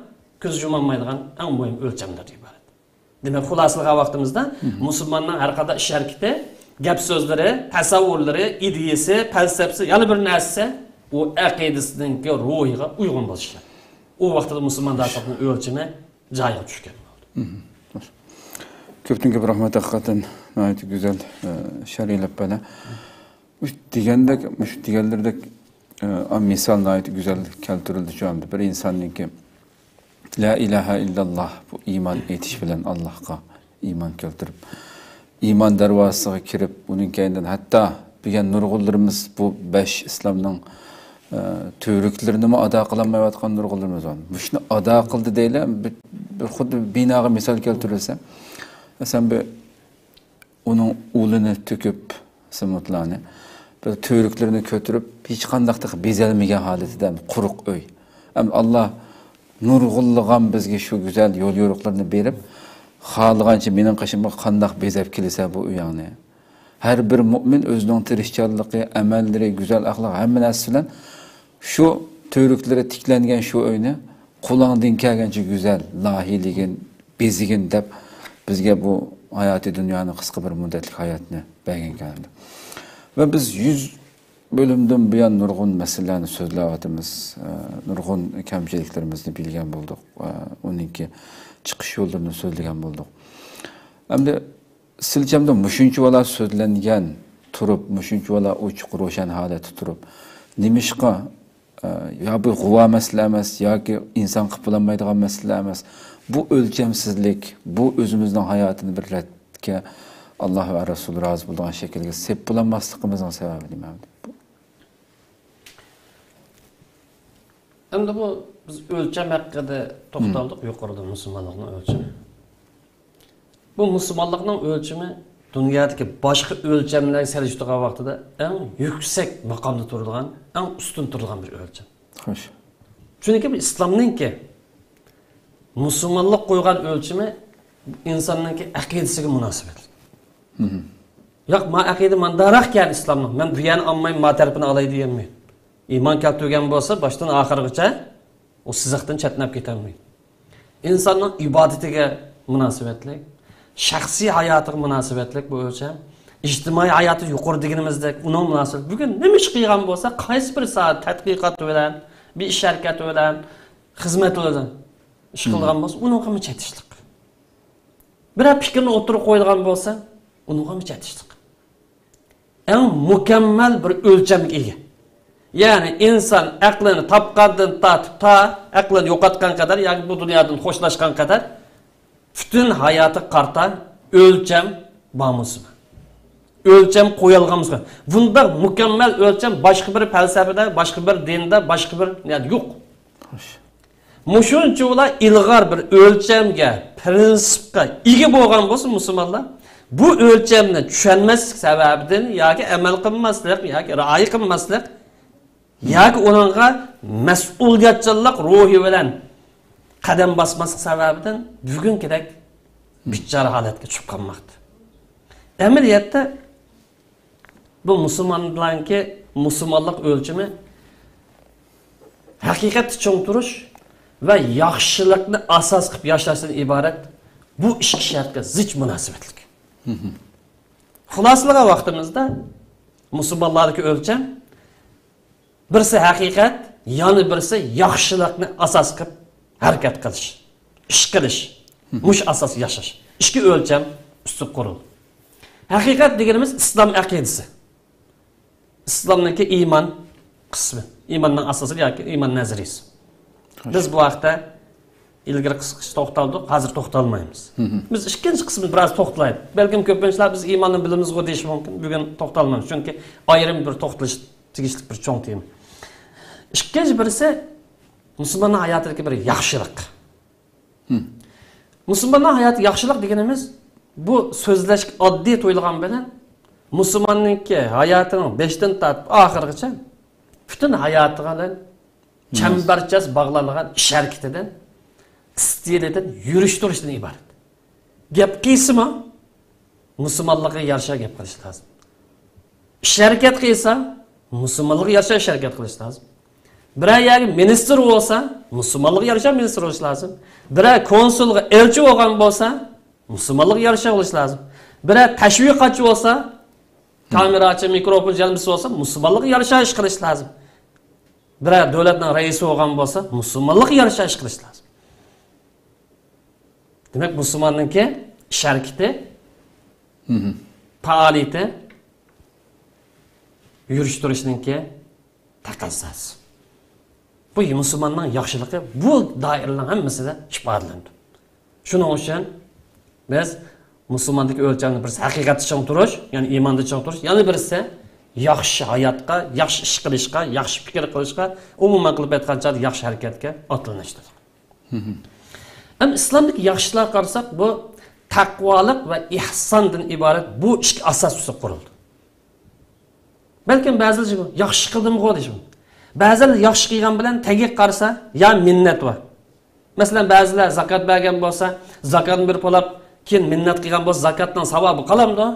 كۆز يۇمالمايدىغان ئەڭ مۇھىم ئۆلچەملەردىن ئىبارەت. دېمەك، خۇلاسىلىغان ۋاقتىمىزدا مۇسۇلماننىڭ ھەر قانداق ئىش ھەرىكىتى، گەپ سۆزلىرى، تەسەۋۋۇرلىرى، ئىدىيىسى، پەلسەپىسى، يەنە بىر نەرسىسى، ئۇ ئەقىدىسىنىڭكى روھىغا ئۇيغۇن بولۇشى كېرەك. ئۇ ۋاقتىدا مۇسۇلماندارچىلىقنىڭ ئۆلچىمى جايىغا چۈشكەن بولىدۇ. كۆپتىن كۆپ رەھمەت، ھەقىقەتەن ناھايىتى گۈزەل، ئە، شەرھلەپ بەردى. مۇشۇ دېگەندەك، مۇشۇ دېگەنلىرىدەك، ئە، مىسال ناھايىتى گۈزەل كەلتۈرۈلدى شۇ ئەمدى. بىر ئىنساننىڭكى لا ئىلاھە ئىللاللا، بۇ ئىمان ئېيتىش بىلەن ئاللاھقا ئىمان كەلتۈرۈپ، ئىمان دەرۋازىسىغا كىرىپ، ئۇنىڭ كەينىدىن ھەتتا بۈگۈن نۇرغۇنلىرىمىز بۇ بەش ئىسلامنىڭ، ئە، تۈۋرۈكلىرىنىمۇ ئادا قىلالمايۋاتقان نۇرغۇنلىرىمىز بار. مۇشۇنى ئادا قىلدى دەيلى، بىر، بىر خۇددى بىناغا مىسال كەلتۈرۈلسە، مەسىلەن، بىر ئۇنىڭ ئۇلىنى تۆكۈپ، سېمونتلارنى، بىر تۈۋرۈكلىرىنى كۆتۈرۈپ، ھېچقانداق تېخى بېزەلمىگەن ھالىتىدە قۇرۇق ئۆي. ئەمما ئاللا نۇرغۇنلىغان بىزگە شۇ گۈزەل يول يورۇقلىرىنى بېرىپ، خالىغانچە مېنىڭ قېشىمغا قانداق بېزەپ كېلىسە بۇ ئۆيۈڭنى. ھەر بىر مۆمىن ئۆزىنىڭ تىرىشچانلىقى، ئەمەللىرى، گۈزەل ئەخلاقى، ھەممە نەرسىسى بىلەن شۇ تۈۋرۈكلىرى تىكلەنگەن شۇ ئۆينى قولۇڭدىن كەلگەنچە گۈزەل، لايىھىلىگىن، بېزىگىن دەپ بىزگە بۇ ھاياتىي دۇنيانى، قىسقا بىر مۇددەتلىك ھاياتنى بەرگەنكەن. ۋە بىز يۈز بۆلۈمدىن بۇيان نۇرغۇن مەسىلىلەرنى سۆزلەۋاتىمىز، ئە، نۇرغۇن كەمچىلىكلىرىمىزنى بىلگەن بولدۇق، ئە، ئۇنىڭكى چىقىش يوللىرىنى سۆزلىگەن بولدۇق. ئەمدى سىلچەمدە مۇشۇنچىۋالا سۆزلەنگەن تۇرۇپ، مۇشۇنچىۋالا ئوچۇق روشەن ھالەتتە تۇرۇپ، نېمىشقا، ئە، يا بۇ غۇۋا مەسىلە ئەمەس، ياكى ئىنسان قىلىپ بولالمايدىغان مەسىلە ئەمەس. بۇ ئۆلچەمسىزلىك، بۇ ئۆزىمىزنىڭ ھاياتىنى بىر رەتكە، ئاللا ۋە رەسۇل رازى بولىدىغان شەكىلگە سېلىپ بولالماسلىقىمىزنىڭ سەۋەبى نېمە؟ ئەمدى بۇ بىز ئۆلچەم ھەققىدە توختالدۇق، يۇقىرىدا مۇسۇلمانلىقنىڭ ئۆلچىمى. بۇ مۇسۇلمانلىقنىڭ ئۆلچىمى دۇنيادىكى باشقا ئۆلچەملەرگە سېلىشتۇرغان ۋاقتىدا ئەڭ يۈكسەك ماقامدا تۇرىدىغان، ئەڭ ئۈستۈن تۇرىدىغان بىر ئۆلچەم. خوش. چۈنكى بۇ ئىسلامنىڭكى، مۇسۇلمانلىق قويغان ئۆلچىمى ئىنساننىڭكى ئەقىدىسىگە مۇناسىۋەتلىك. ياق، ما ئەقىدە مانداراق كەن ئىسلامنىڭ. مەن بۇ يەرنى ئالماي، ما تەرىپىنى ئالاي دېگەنمەن. ئىمان كەلتۈرگەن بولسا، باشتىن ئاخىرغىچە ئۇ سىزىقتىن چەتنەپ كېتەلمەيدۇ. ئىنساننىڭ ئىبادىتىگە مۇناسىۋەتلىك، شەخسىي ھاياتىغا مۇناسىۋەتلىك بۇ ئۆلچەم. ئىجتىمائىي ھاياتى يۇقىرى دېگىنىمىزدەك، ئۇنىڭ مۇناسىۋەت. بۈگۈن نېمە ئىش قىلغان بولسا، قايسى بىر ساھە تەتقىقات بىلەن، بىر ئىش ھەرىكەت بىلەن، خىزمەت بىلەن ئىش قىلغان بولسا، ئۇنىڭغىمۇ چېتىشلىق. بىرەر پىكىرنى ئوتتۇرىغا قويىدىغان بولسا، ئۇنىڭغىمۇ چېتىشلىق. ئەڭ مۇكەممەل بىر ئۆلچەمگە ئىگە. يەنى ئىنسان ئەقلىنى تاپقاندىن تارتىپ تا ئەقلىنى يوقاتقان قەدەر ياكى بۇ دۇنيادىن خوشلاشقان قەدەر پۈتۈن ھاياتىغا قارىتا ئۆلچەم بارمۇ؟ ئۆلچەم قويالىغانمىز. بۇنداق مۇكەممەل ئۆلچەم باشقا بىر پەلسەپىدە، باشقا بىر دىندا، باشقا بىر يەردە يوق. مۇشۇنچىۋالا ئىلغار بىر ئۆلچەمگە، پىرىنسىپقا ئىگە بولغان بولسا مۇسۇلمانلار، بۇ ئۆلچەمنى چۈشەنمەسلىك سەۋەبىدىن ياكى ئەمەل قىلماسلىق ياكى رىئايە قىلماسلىق ياكى ئۇنىڭغا مەسئۇلىيەتچانلىق روھى بىلەن قەدەم باسماسلىق سەۋەبىدىن بۈگۈنكىدەك بىچارە ھالەتكە چۈشۈپ قالماقتا. ئەمەلىيەتتە بۇ مۇسۇلمانلارنىڭكى مۇسۇلمانلىق ئۆلچىمى ھەقىقەتتە چىڭ تۇرۇش ۋە ياخشىلىقنى ئاساس قىلىپ ياشاشتىن ئىبارەت بۇ ئىككى شەرتكە زىچ مۇناسىۋەتلىك. خۇلاسىلىغان ۋاقتىمىزدا مۇسۇلمانلاردىكى ئۆلچەم بىرسى ھەقىقەت، يەنە بىرسى ياخشىلىقنى ئاساس قىلىپ ھەرىكەت قىلىش، ئىش قىلىش، مۇشۇ ئاساستا ياشاش. ئىككى ئۆلچەم ئۈستىگە قۇرۇلدى. ھەقىقەت دېگىنىمىز ئىسلام ئەقىدىسى. ئىسلامنىڭكى ئىمان قىسمى، ئىماننىڭ ئاساسى ياكى ئىمان نەزەرىيىسى. بىز بۇ ھەقتە ئىلگىرى قىسقىچە توختالدۇق، ھازىر توختالمايمىز. بىز ئىككىنچى قىسمىنى بىراز توختىلايلى. بەلكىم كۆپىنچىلەر بىز ئىماننى بىلىمىزغۇ دېيىشى مۇمكىن. بۈگۈن توختالمايمىز، چۈنكى ئايرىم بىر توختىلىش تېگىشلىك بىر چوڭ تېما. ئىككىنچى بىرسى، مۇسۇلماننىڭ ھاياتىدىكى بىر ياخشىلىق. مۇسۇلماننىڭ ھاياتى ياخشىلىق دېگىنىمىز، بۇ سۆزلەشكە ئاددىي تۇيۇلغان بىلەن، مۇسۇلماننىڭكى ھاياتىنىڭ بېشىدىن تارتىپ ئاخىرىغىچە پۈتۈن ھاياتىغا بىلەن چەمبەرچاس باغلانغان ئىش ھەرىكىتىدىن، ئىستىلىدىن، يۈرۈش تۇرۇشىدىن ئىبارەت. گەپ قىلسىمۇ، مۇسۇلمانلىقىغا يارىشا گەپ قىلىش لازىم. ئىش ھەرىكەت قىلسا، مۇسۇلمانلىقىغا يارىشا ئىش ھەرىكەت قىلىش لازىم. بىرەر يەرگە مىنىستىر بولسا، مۇسۇلمانلىققا يارىشا مىنىستىر بولۇش لازىم. بىرەر كونسۇلغا ئەلچى بولغان بولسا، مۇسۇلمانلىققا يارىشا بولۇش لازىم. بىرەر تەشۋىقاتچى بولسا، كامېراچى، مىكروفون، يەنە بىرسى بولسا، مۇسۇلمانلىققا يارىشا ئىش قىلىش لازىم. بىرەر دۆلەتنىڭ رەئىسى بولغان بولسا، مۇسۇلمانلىققا يارىشا ئىش قىلىش لازىم. دېمەك، مۇسۇلماننىڭكى ئىش ھەرىكىتى، پائالىيىتى، يۈرۈش تۇرۇشنىڭكى تەقەززاسى. بۇ مۇسۇلماننىڭ ياخشىلىقى بۇ دائىرىلەرنىڭ ھەممىسىدە ئىپادىلىنىدۇ. شۇنىڭ ئۈچۈن بىز مۇسۇلماندىكى ئۆلچەمنىڭ بىرسى ھەقىقەتتە چىڭ تۇرۇش، يەنى ئىماندا چىڭ تۇرۇش، يەنە بىرسى ياخشى ھاياتقا، ياخشى ئىش قىلىشقا، ياخشى پىكىر قىلىشقا، ئومۇمەن قىلىپ ئېيتقان چاغدا ياخشى ھەرىكەتكە ئاتلىنىشتۇر. ئەمما ئىسلامدىكى ياخشىلارغا قارىساق، بۇ تەقۋالىق ۋە ئىھساندىن ئىبارەت بۇ ئىككى ئاساس ئۈستىدە قۇرۇلدى. بەلكىم بەزىلەر ياخشى قىلدىمغۇ دېيىشى مۇمكىن. بەزىلەر ياخشى قىلغان بىلەن تېگىگە قارىسا، يا مىننەت بار. مەسىلەن، بەزىلەر زاكات بەرگەن بولسا، زاكاتنى بېرىپ بولاپ، كېيىن مىننەت قىلغان بولسا، زاكاتنىڭ ساۋابى قالامدۇ؟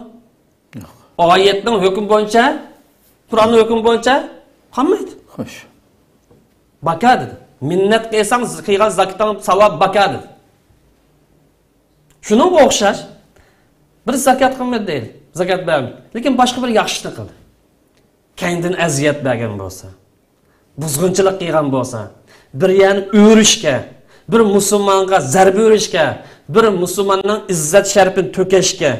يوق. ئايەتنىڭ ھۆكمى بويىچە، قۇرئاننىڭ ھۆكمى بويىچە قالمايدۇ. خوش. باكا دېدى. مىننەت قىلساڭ، قىلغان زاكىتىڭ ساۋابى باكا دېدى. شۇنىڭغا ئوخشاش، بىر زاكات قىلمىدى دەيلى، زاكات بەرمىدى. لېكىن باشقا بىر ياخشى ئىشنى قىلدى. كەينىدىن ئەزىيەت بەرگەن بولسا، بۇزغۇنچىلىق قىلغان بولسا، بىر يەرنى ئۆرۈشكە، بىر مۇسۇلمانغا زەربە ئۆرۈشكە، بىر مۇسۇلماننىڭ ئىززەت شەرىپىنى تۆكۈشكە،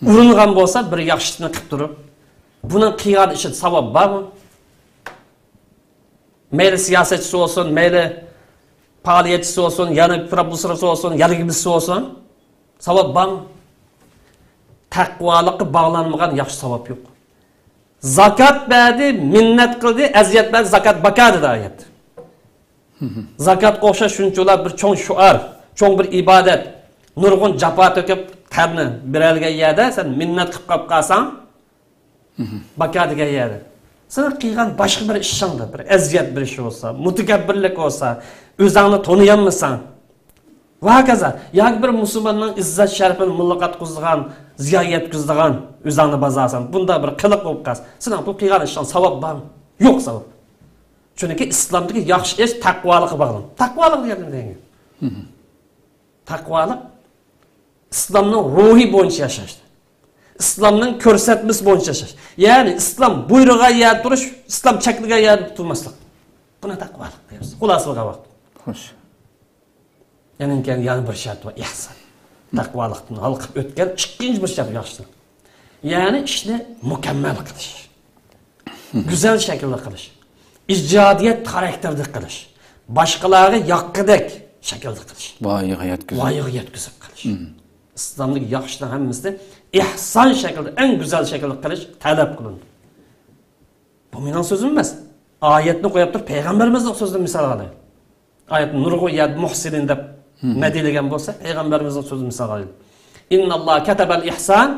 ئۇرۇنغان بولسا، بىر ياخشى ئىشنى قىلىپ تۇرۇپ، بۇنىڭ قىلغان ئىشىدا ساۋاب بارمۇ؟ مەيلى سىياسەتچىسى بولسۇن، مەيلى پائالىيەتچىسى بولسۇن، يەنە پروفېسسورى بولسۇن، يەنە كىمسى بولسۇن، ساۋاب بارمۇ؟ تەقۋالىققا باغلانمىغان ياخشى ساۋاب يوق. زاكات بەردى، مىننەت قىلدى، ئەزىيەت بەردى، زاكات باكا دېدى ئايەت. زاكاتقا ئوخشاش شۇنچىۋالا بىر چوڭ شوئار، چوڭ بىر ئىبادەت، نۇرغۇن جاپا تۆكۈپ تەرنى بېرەلىگەن يەردە سەن مىننەت قىلىپ قاپ قالساڭ، باكا دېگەن يەردە سەن قىلغان باشقا بىر ئىشىڭدا بىر ئەزىيەت بېرىش بولسا، مۇتەكەببىرلىك بولسا، ئۆزۈڭنى تونۇيالمىساڭ، ۋە ھاكازا، ياكى بىر مۇسۇلماننىڭ ئىززەت شەرىپىنى مۇللىقاتقۇزىدىغان، زىيان يەتكۈزىدىغان ئۆزۈڭنى بازارساڭ، بۇنداق بىر قىلىق بولۇپ قالسا، سېنىڭ بۇ قىلغان ئىشىڭ ساۋاب بارمۇ؟ يوق ساۋاب. چۈنكى ئىسلامدىكى ياخشى ئىش تەقۋالىققا باغلىنىدۇ. تەقۋالىق دېگەن نېمە دېگەن گەپ؟ تەقۋالىق ئىسلامنىڭ روھى بويىچە ياشاش. ئىسلامنىڭ كۆرسەتمىسى بويىچە ياشاش. يەنى ئىسلام بۇيرۇغان يەردە تۇرۇش، ئىسلام چەكلىگەن يەردە تۇرماسلىق. بۇنى تەقۋالىق دەيمىز. خۇلاسە قىلغان ۋاقىت. خوش. يەنە كېيىن يەنە بىر شەرت بار، ئىھسان. تەقۋالىقتىن ھالقىپ ئۆتكەن ئىككىنچى بىر شەرت ياخشىلىق. يەنى ئىشنى مۇكەممەل قىلىش. گۈزەل شەكىلدە قىلىش، ئىجادىيەت خاراكتېردا قىلىش، باشقىلارغا ياققۇدەك شەكىلدە قىلىش. ۋايىغا يەتكۈزۈپ. ۋايىغا يەتكۈزۈپ قىلىش. مم. ئىسلامدىكى ياخشىلىق ھەممىسى ئىھسان شەكلىدە، ئەڭ گۈزەل شەكىلدە قىلىش تەلەپ قىلىنىدۇ. بۇ مېنىڭ سۆزۈم ئەمەس. ئايەتنى قويۇپ تۇرۇپ، پەيغەمبىرىمىزنىڭ سۆزىدىن مىسال ئالايلى. ئايەتتە نۇرغۇن يەردە مۇھسىنىن دەپ مەدھىيەلىگەن بولسا، پەيغەمبىرىمىزنىڭ سۆزىدىن مىسال ئالايلى. ئىنناللاھە كەتەبەل ئىھسان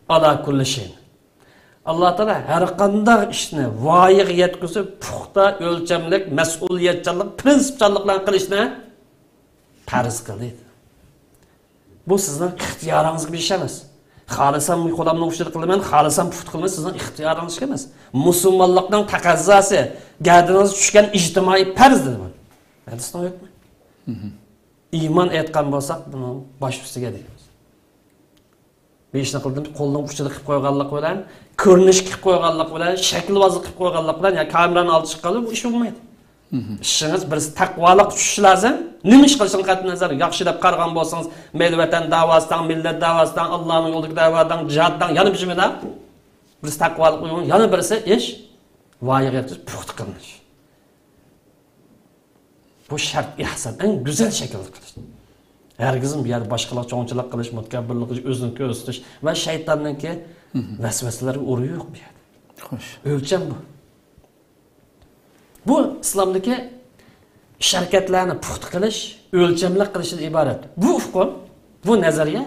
ئالا كۇللى شەي. ئاللا تائالا ھەر قانداق ئىشنى ۋايىغا يەتكۈزۈپ، پۇختا، ئۆلچەملىك، مەسئۇلىيەتچانلىق، پىرىنسىپچانلىق بىلەن قىلىشنى پەرز قىلدى. بۇ سىزنىڭ ئىختىيارىڭىزغا بىر ئىش ئەمەس. خالىسام قولامنىڭ ئۇچىدا قىلىمەن، خالىسام پۇختا قىلىمەن، سىزنىڭ ئىختىيارىڭىزغا ئەمەس. مۇسۇلمانلىقنىڭ تەقەززاسى، گەدىنىڭىزگە چۈشكەن ئىجتىمائىي پەرز دېدى بۇ. ھەدىستىن يوقمۇ؟ ئىمان ئېيتقان بولساق، بۇنىڭ باش ئۈستىگە دەيمىز. بىر ئىشنى قىلدىم، قولنىڭ ئۇچىدا قىلىپ قويغانلىق بىلەن، كۆرۈنۈشكە قىلىپ قويغانلىق بىلەن، شەكىلۋازلىق قىلىپ قويغانلىق بىلەن، يا كامېرانىڭ ئالدىغا چىققاندا بۇ ئىش بولمايدۇ. ئىشىڭىز بىرسى تەقۋالىق چۈشۈشى لازىم. نېمە ئىش قىلىشىڭ قەتئىينەزەر، ياخشى دەپ قارىغان بولسىڭىز، مەيلى ۋەتەن داۋاسىداڭ، مىللەت داۋاسىداڭ، ئاللانىڭ يولىدىكى داۋاداڭ، جىھادداڭ، يەنە بىر جۈملىدە بىرسى تەقۋالىق ئۇيغۇن، يەنە بىرسى ئىش ۋايىغا يەتكۈزۈپ پۇختا قىلىنىش. بۇ شەرت ئىھسان، ئەڭ گۈزەل شەكىلدە قىلىش. ھەرگىزمۇ بۇ يەردە باشقىلارغا چوڭچىلىق قىلىش، مۇتەكەببىرلىك قىلىش، ئۆزىنى كۆرسىتىش ۋە شەيتاننىڭكى ۋەسۋەسىلىرىگە ئورۇن يوق بۇ يەردە. خوش. ئۆلچەم بۇ. بۇ ئىسلامدىكى ئىش ھەرىكەتلەرنى پۇختا قىلىش، ئۆلچەملىك قىلىشتىن ئىبارەت. بۇ ئۇقۇم، بۇ نەزەرىيە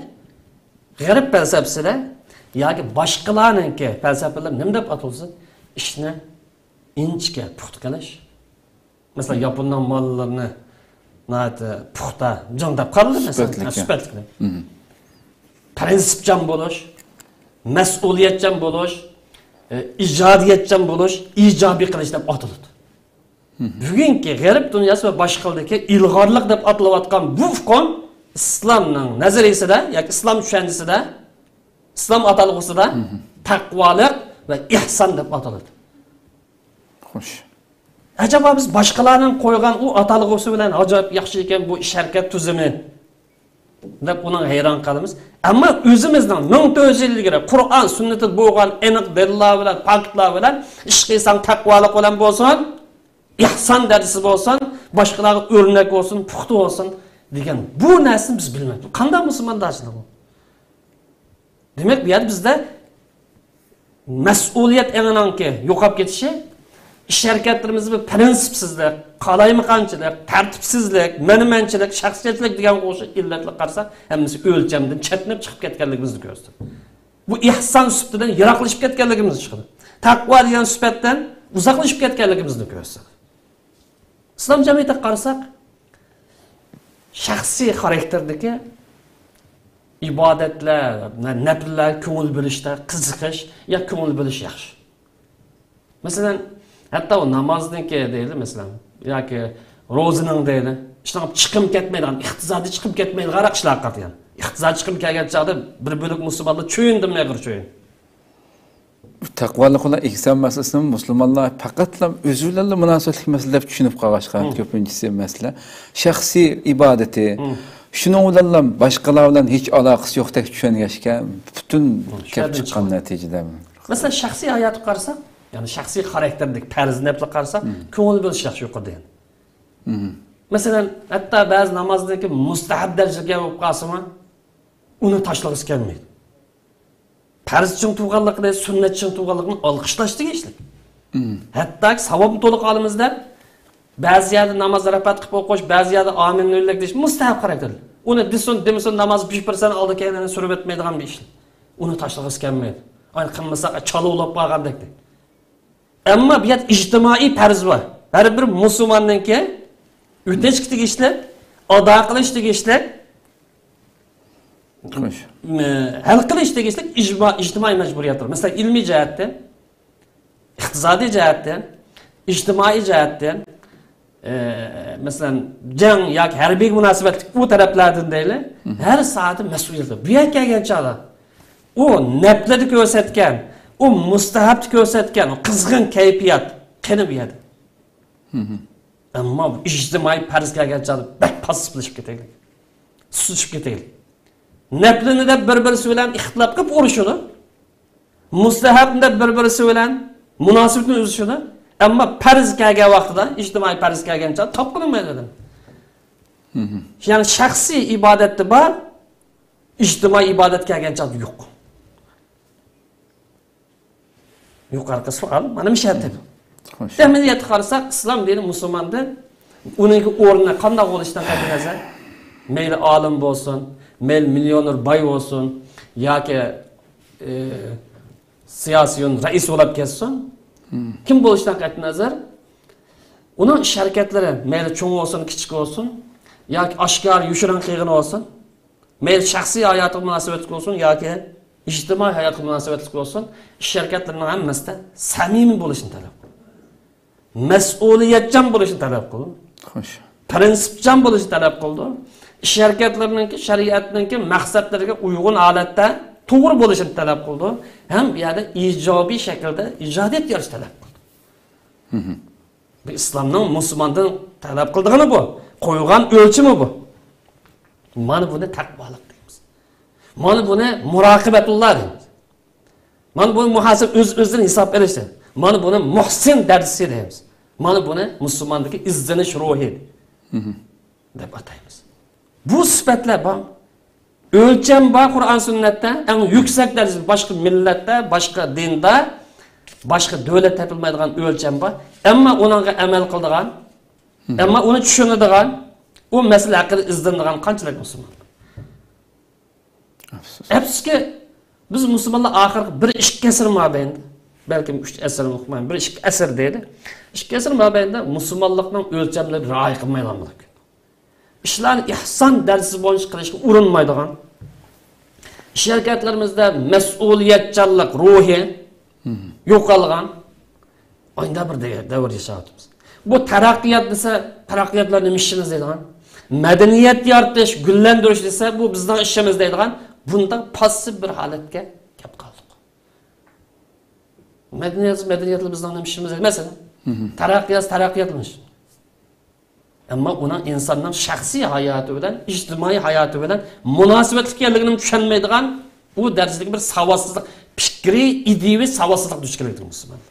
غەرب پەلسەپىسىدە ياكى باشقىلارنىڭكى پەلسەپىلىرى نېمە دەپ ئاتالسۇن، ئىشنى ئىنچىكە پۇختا قىلىش، مەسىلەن، ياپوننىڭ ماللىرىنى ناھايىتى پۇختا، جىڭ دەپ قارىلىدۇ، مەسىلەن. سۈپەتلىك، ھە، يا. سۈپەتلىك. مم. پىرىنسىپچان بولۇش، مەسئۇلىيەتچان بولۇش، ئە، ئىجادىيەتچان بولۇش، ئىجابىي قىلىش دەپ ئاتىلىدۇ. مم. بۈگۈنكى غەرب دۇنياسى ۋە باشقىلىرىدىكى ئىلغارلىق دەپ ئاتىلىۋاتقان بۇ ئۇقۇم ئىسلامنىڭ نەزەرىيىسىدە ياكى ئىسلام چۈشەنچىسىدە، ئىسلام ئاتالغۇسىدا، مم، تەقۋالىق ۋە ئېھسان دەپ ئاتىلىدۇ. خوش. ئەجەبا بىز باشقىلارنىڭ قويغان ئۇ ئاتالغۇسى بىلەن ئاجايىپ ياخشى ئىكەن بۇ ئىش ھەرىكەت تۈزۈمى دەپ ئۇنىڭغا ھەيران قالىمىز. ئەمما ئۆزىمىزنىڭ مىڭ تۆت يۈز يىل ئىلگىرى قۇرئان سۈننىتىدە بولغان ئېنىق دەلىللار بىلەن، پاكىتلار بىلەن ئىش قىلساڭ تەقۋالىق بىلەن بولسۇن، ئېھسان دەرىجىسى بولسۇن، باشقىلارغا ئۆرنەك بولسۇن، پۇختا بولسۇن دېگەن بۇ نەرسىنى بىز بىلمەيمىز. قانداق مۇسۇلماندارچىلىق بۇ؟ دېمەك، بۇ يەردە بىزدە مەسئۇلىيەت ئېڭىنىڭكى يوقاپ كېتىشى، ئىش ھەرىكەتلىرىمىزدە بىر پىرىنسىپسىزلىق، قالايمىقانچىلىق، تەرتىپسىزلىك، مەنمەنچىلىك، شەخسىيەتچىلىك دېگەنگە ئوخشاش ئىللەتلەرگە قارىساق، ھەممىسى ئۆلچەمدىن چەتنەپ چىقىپ كەتكەنلىكىمىزنى كۆرسىتىدۇ. بۇ ئېھسان سۈپىتىدىن يىراقلىشىپ كەتكەنلىكىمىز چىقىدۇ. تەقۋا دېگەن سۈپەتتىن ئۇزاقلىشىپ كەتكەنلىكىمىزنى كۆرسىتىدۇ. ئىسلام جەمئىيىتىگە قارىساق، شەخسىي خاراكتېردىكى ئىبادەتلەر، نەپلىلەرگە كۆڭۈل بۆلۈشتە قىزىقىش يا كۆڭۈل بۆلۈش ياخشى. مەسىلەن، ھەتتا ئۇ نامازنىڭكى دەيلى، مەسىلەن، ياكى روزىنىڭ دەيلى، ئىشتىن چىقىم كەتمەيدىغان، ئىقتىسادىي چىقىم كەتمەيدىغانراق ئىشلارغا قارىتىلگەن. ئىقتىسادىي چىقىم كەلگەن چاغدا بىر بۆلەك مۇسۇلمانلار چۆيۈندىمۇ ئېغىر چۆيۈن. تەقۋالىق بىلەن ئېھسان مەسىلىسىنى مۇسۇلمانلار پەقەتلا ئۆزى بىلەنلا مۇناسىۋەتلىك مەسىلە دەپ چۈشىنىپ قالغاچقا، مم، كۆپىنچىسى مەسىلە شەخسىي ئىبادىتى، مم، شۇنىڭ بىلەنلا باشقىلار بىلەن ھېچ ئالاقىسى يوقتەك چۈشەنگەچكە، پۈتۈن، مم، كەپ چىققان نەتىجىدە. مەسىلەن، شەخسىي ھاياتقا قارىساق، يەنى شەخسىي خاراكتېردىكى پەرز نەپلىككە قارىساق، مم، كۆڭۈل بۆلۈش ياخشى يۇقىرى دېگەن. مم. مەسىلەن، ھەتتا بەزى نامازدىكى مۇستەھەب دەرىجىگە بولۇپ قالسىمۇ، ئۇنى تاشلىغۇسى كەلمەيدۇ. پەرز چىڭ تۇرغانلىقىنى، سۈننەت چىڭ تۇرغانلىقىنى ئالقىشلاش تېگىشلىك. مم. ھەتتاكى ساۋابنى تولۇق ئالىمىز دەپ، بەزى يەردە ناماز رەپەت قىلىپ ئوقۇش، بەزى يەردە ئامىن لىللەھ دېيىش مۇستەھەب خاراكتېرلىك. ئۇنى دېسۇن، دېمىسۇن، ناماز بىر پىرسەنت ئالدى كەينىنى سۈرۈۋەتمەيدىغان بىر ئىش. ئۇنى تاشلىغۇسى كەلمەيدۇ. ئاينى قىلمىساق، چالا ئۇلاپ قالغاندەك. ئەمما بۇ يەردە ئىجتىمائىي پەرز بار. ھەر بىر مۇسۇلماننىڭكى ئۆتەشكە تېگىشلىك، ئادا قىلىش تېگىشلىك، خوش، م-، ھەل قىلىش تېگىشلىك ئىجما-، ئىجتىمائىي مەجبۇرىيەتلەر. مەسىلەن، ئىلمىي جەھەتتىن، ئىقتىسادىي جەھەتتىن، ئىجتىمائىي جەھەتتىن، ئە، مەسىلەن، جەڭ ياكى ھەربىيگە مۇناسىۋەتلىك ئۇ تەرەپلەردىن دەيلى، مم، ھەر ساھەدە مەسئۇلىيەت بار. بۇ يەرگە كەلگەن چاغدا ئۇ نەپلىدە كۆرسەتكەن، ئۇ مۇستەھەبتە كۆرسەتكەن ئۇ قىزغىن كەيپىيات قېنى بۇ يەردە؟ مم. ئەمما بۇ ئىجتىمائىي پەرز كەلگەن چاغدا بەك پاسسىپلىشىپ كېتەيلى، سۇسلىشىپ كېتەيلى. نەپلىنى دەپ بىر-بىرسى بىلەن ئىختىلاپ قىلىپ ئۇرۇشىدۇ. مۇستەھەبنى دەپ بىر-بىرسى بىلەن مۇناسىۋىتىنى ئۈزۈشىدۇ. ئەمما پەرز كەلگەن ۋاقتىدا، ئىجتىمائىي پەرز كەلگەن چاغدا تاپقىلىمايدۇ ئادەم. مم. يەنى شەخسىي ئىبادەتتە بار، ئىجتىمائىي ئىبادەت كەلگەن چاغدا يوق. يۇقىرىقى سوئال مانا مۇشۇ يەردە. خوش. ئەمەلىيەتكە قارىساق، ئىسلام دىنى مۇسۇلماندا ئۇنىڭكى ئورنى قانداق بولۇشىدىن قەتئىينەزەر، مەيلى ئالىم بولسۇن، مەيلى مىليونېر باي بولسۇن، ياكى، ئى، سىياسىيون رەئىس بولاپ كەتسۇن، مم، كىم بولۇشىدىن قەتئىينەزەر، ئۇنىڭ ئىش ھەرىكەتلىرى مەيلى چوڭ بولسۇن، كىچىك بولسۇن، ياكى ئاشكارا يوشۇرۇن قىلغىنى بولسۇن، مەيلى شەخسىي ھاياتىغا مۇناسىۋەتلىك بولسۇن ياكى ئىجتىمائىي ھاياتقا مۇناسىۋەتلىك بولسۇن، ئىش ھەرىكەتلىرىنىڭ ھەممىسىدە سەمىمىي بولۇشنى تەلەپ قىلىدۇ. مەسئۇلىيەتچان بولۇشنى تەلەپ قىلىدۇ. خوش. پىرىنسىپچان بولۇشنى تەلەپ قىلىدۇ. ئىش ھەرىكەتلىرىنىڭكى شەرىئەتنىڭكى مەقسەتلىرىگە ئۇيغۇن ھالەتتە توغرا بولۇشنى تەلەپ قىلىدۇ. ھەم بۇ يەردە ئىجابىي شەكىلدە ئىجادىيەت يارىتىشنى تەلەپ قىلىدۇ. مم. بۇ ئىسلامنىڭ مۇسۇلماندىن تەلەپ قىلىدىغىنى بۇ. قويغان ئۆلچىمى بۇ. مانا بۇنى تەقۋالىق دەيمىز. مانا بۇنى مۇراقىبەتۇللا دەيمىز. مانا بۇنى مۇھاسىبە، ئۆز-ئۆزىدىن ھېساب ئېلىش دەيمىز. مانا بۇنى مۇھسىن دەرىجىسى دەيمىز. مانا بۇنى مۇسۇلماندىكى ئىزدىنىش روھى، مم، دەپ ئاتايمىز. بۇ سۈپەتلەر بار. ئۆلچەم بار قۇرئان سۈننەتتە، ئەڭ يۈكسەك دەرىجىدە باشقا مىللەتتە، باشقا دىندا، باشقا دۆلەت تېپىلمايدىغان ئۆلچەم بار. ئەمما ئۇنىڭغا ئەمەل قىلىدىغان، مم، ئەمما ئۇنى چۈشىنىدىغان، ئۇ مەسىلە ھەققىدە ئىزدىنىدىغان قانچىلىك مۇسۇلمان؟ ئەپسۇس. ئەپسۇسكى، بىز مۇسۇلمانلار ئاخىرقى بىر ئىككى ئەسىر مابەينىدە بەلكىم ئۈچ ئەسىرنى ئۇقمايمەن، بىر ئىككى ئەسىر دەيلى. ئىككى ئەسىر مابەينىدە مۇسۇلمانلىقنىڭ ئۆلچەملىرى رىئايە قىلمايدىغان بولىدۇ. ئىشلارنى ئىھسان دەرىجىسى بويىچە قىلىشقا ئۇرۇنمايدىغان، ئىش ھەرىكەتلىرىمىزدە مەسئۇلىيەتچانلىق روھى يوقالغان، ئايدا بىر دەۋ-، دەۋر ياشاۋاتىمىز. بۇ تەرەققىيات دېسە، تەرەققىيات بىلەن نېمە ئىشىمىز دەيدىغان، مەدەنىيەت يارىتىش، گۈللەندۈرۈش دېسە، بۇ بىزنىڭ ئىشىمىز دەيدىغان، بۇنداق پاسسىپ بىر ھالەتكە كەپ قالدۇق. مەدەنىيەت، مەدەنىيەتلا بىزنىڭ نېمە ئىشىمىز دەيدۇ. مەسىلەن، تەرەققىيات، تەرەققىياتلىمىش. ئەمما ئۇنىڭ ئىنساننىڭ شەخسىي ھاياتى بىلەن، ئىجتىمائىي ھاياتى بىلەن مۇناسىۋەتلىك ئىكەنلىكىنى چۈشەنمەيدىغان، ئۇ دەرىجىدىكى بىر ساۋاتسىزلىق، پىكرىي، ئىدىيىۋى ساۋاتسىزلىق دۇچ كېلىدۇ مۇسۇلمانلار.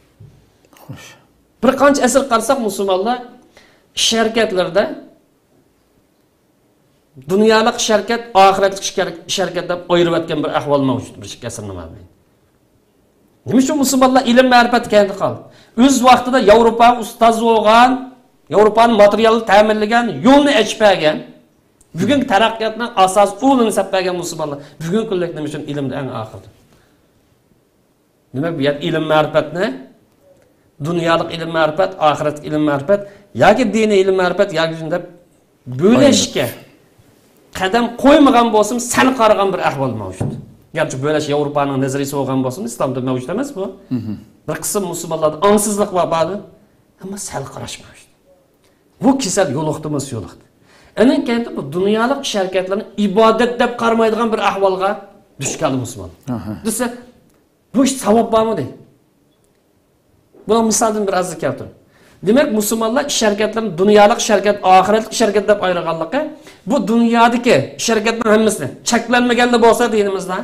خوش. بىر قانچە ئەسىر قارىساق، مۇسۇلمانلار ئىش ھەرىكەتلىرىدە دۇنيالىق ئىش ھەرىكەت، ئاخىرەتلىك ئىش ھەرىكەت دەپ ئايرىۋەتكەن بىر ئەھۋال مەۋجۇت، بىر ئىككى ئەسىرنىڭ مابەينى. نېمە ئۈچۈن مۇسۇلمانلار ئىلىم مەرىپەتتە كەينىدە قالدى؟ ئۆز ۋاقتىدا ياۋروپاغا ئۇستاز بولغان، ياۋروپانى ماتېرىيال تەمىنلىگەن، يولنى ئېچىپ بەرگەن، بۈگۈنكى تەرەققىياتنىڭ ئاساس ئۇلىنى سەپ بەرگەن مۇسۇلمانلار بۈگۈنكى كۈنلۈكتە نېمە ئۈچۈن ئىلىمدە ئەڭ ئاخىردا؟ دېمەك، بۇ يەردە ئىلىم مەرىپەتنى، دۇنيالىق ئىلىم مەرىپەت، ئاخىرەتلىك ئىلىم مەرىپەت ياكى دىنىي ئىلىم مەرىپەت ياكى شۇنداق بۆلەشكە قەدەم قويمىغان بولسىمۇ، سەل قارىغان بىر ئەھۋال مەۋجۇت. گەرچە بۆلەش ياۋروپانىڭ نەزەرىيىسى بولغان بولسىمۇ، ئىسلامدا مەۋجۇت ئەمەس بۇ. بىر قىسىم مۇسۇلمانلاردا ئاڭسىزلىق بار، بار. ئەمما سەل قاراش مەۋجۇت. بۇ كېسەل يولۇقتىمۇ يولۇقتى. ئەنىڭ كەينىدە بۇ دۇنيالىق ئىش ھەرىكەتلەرنى ئىبادەت دەپ قارىمايدىغان بىر ئەھۋالغا دۇچ كەلدى مۇسۇلمان. ئاھا. دېسە، بۇ ئىشتا ساۋاب بارمۇ دەيدۇ. بۇنىڭ مىسالىنى بىر ئازراق كەلتۈرۈڭ. دېمەك، مۇسۇلمانلار ئىش ھەرىكەتلىرىنى، دۇنيالىق ئىش ھەرىكەت، ئاخىرەتلىك ئىش ھەرىكەت دەپ ئايرىغانلىقى، بۇ دۇنيادىكى ئىش ھەرىكەتنىڭ ھەممىسىنى، چەكلەنمىگەنلا بولسا دىنىمىزدا،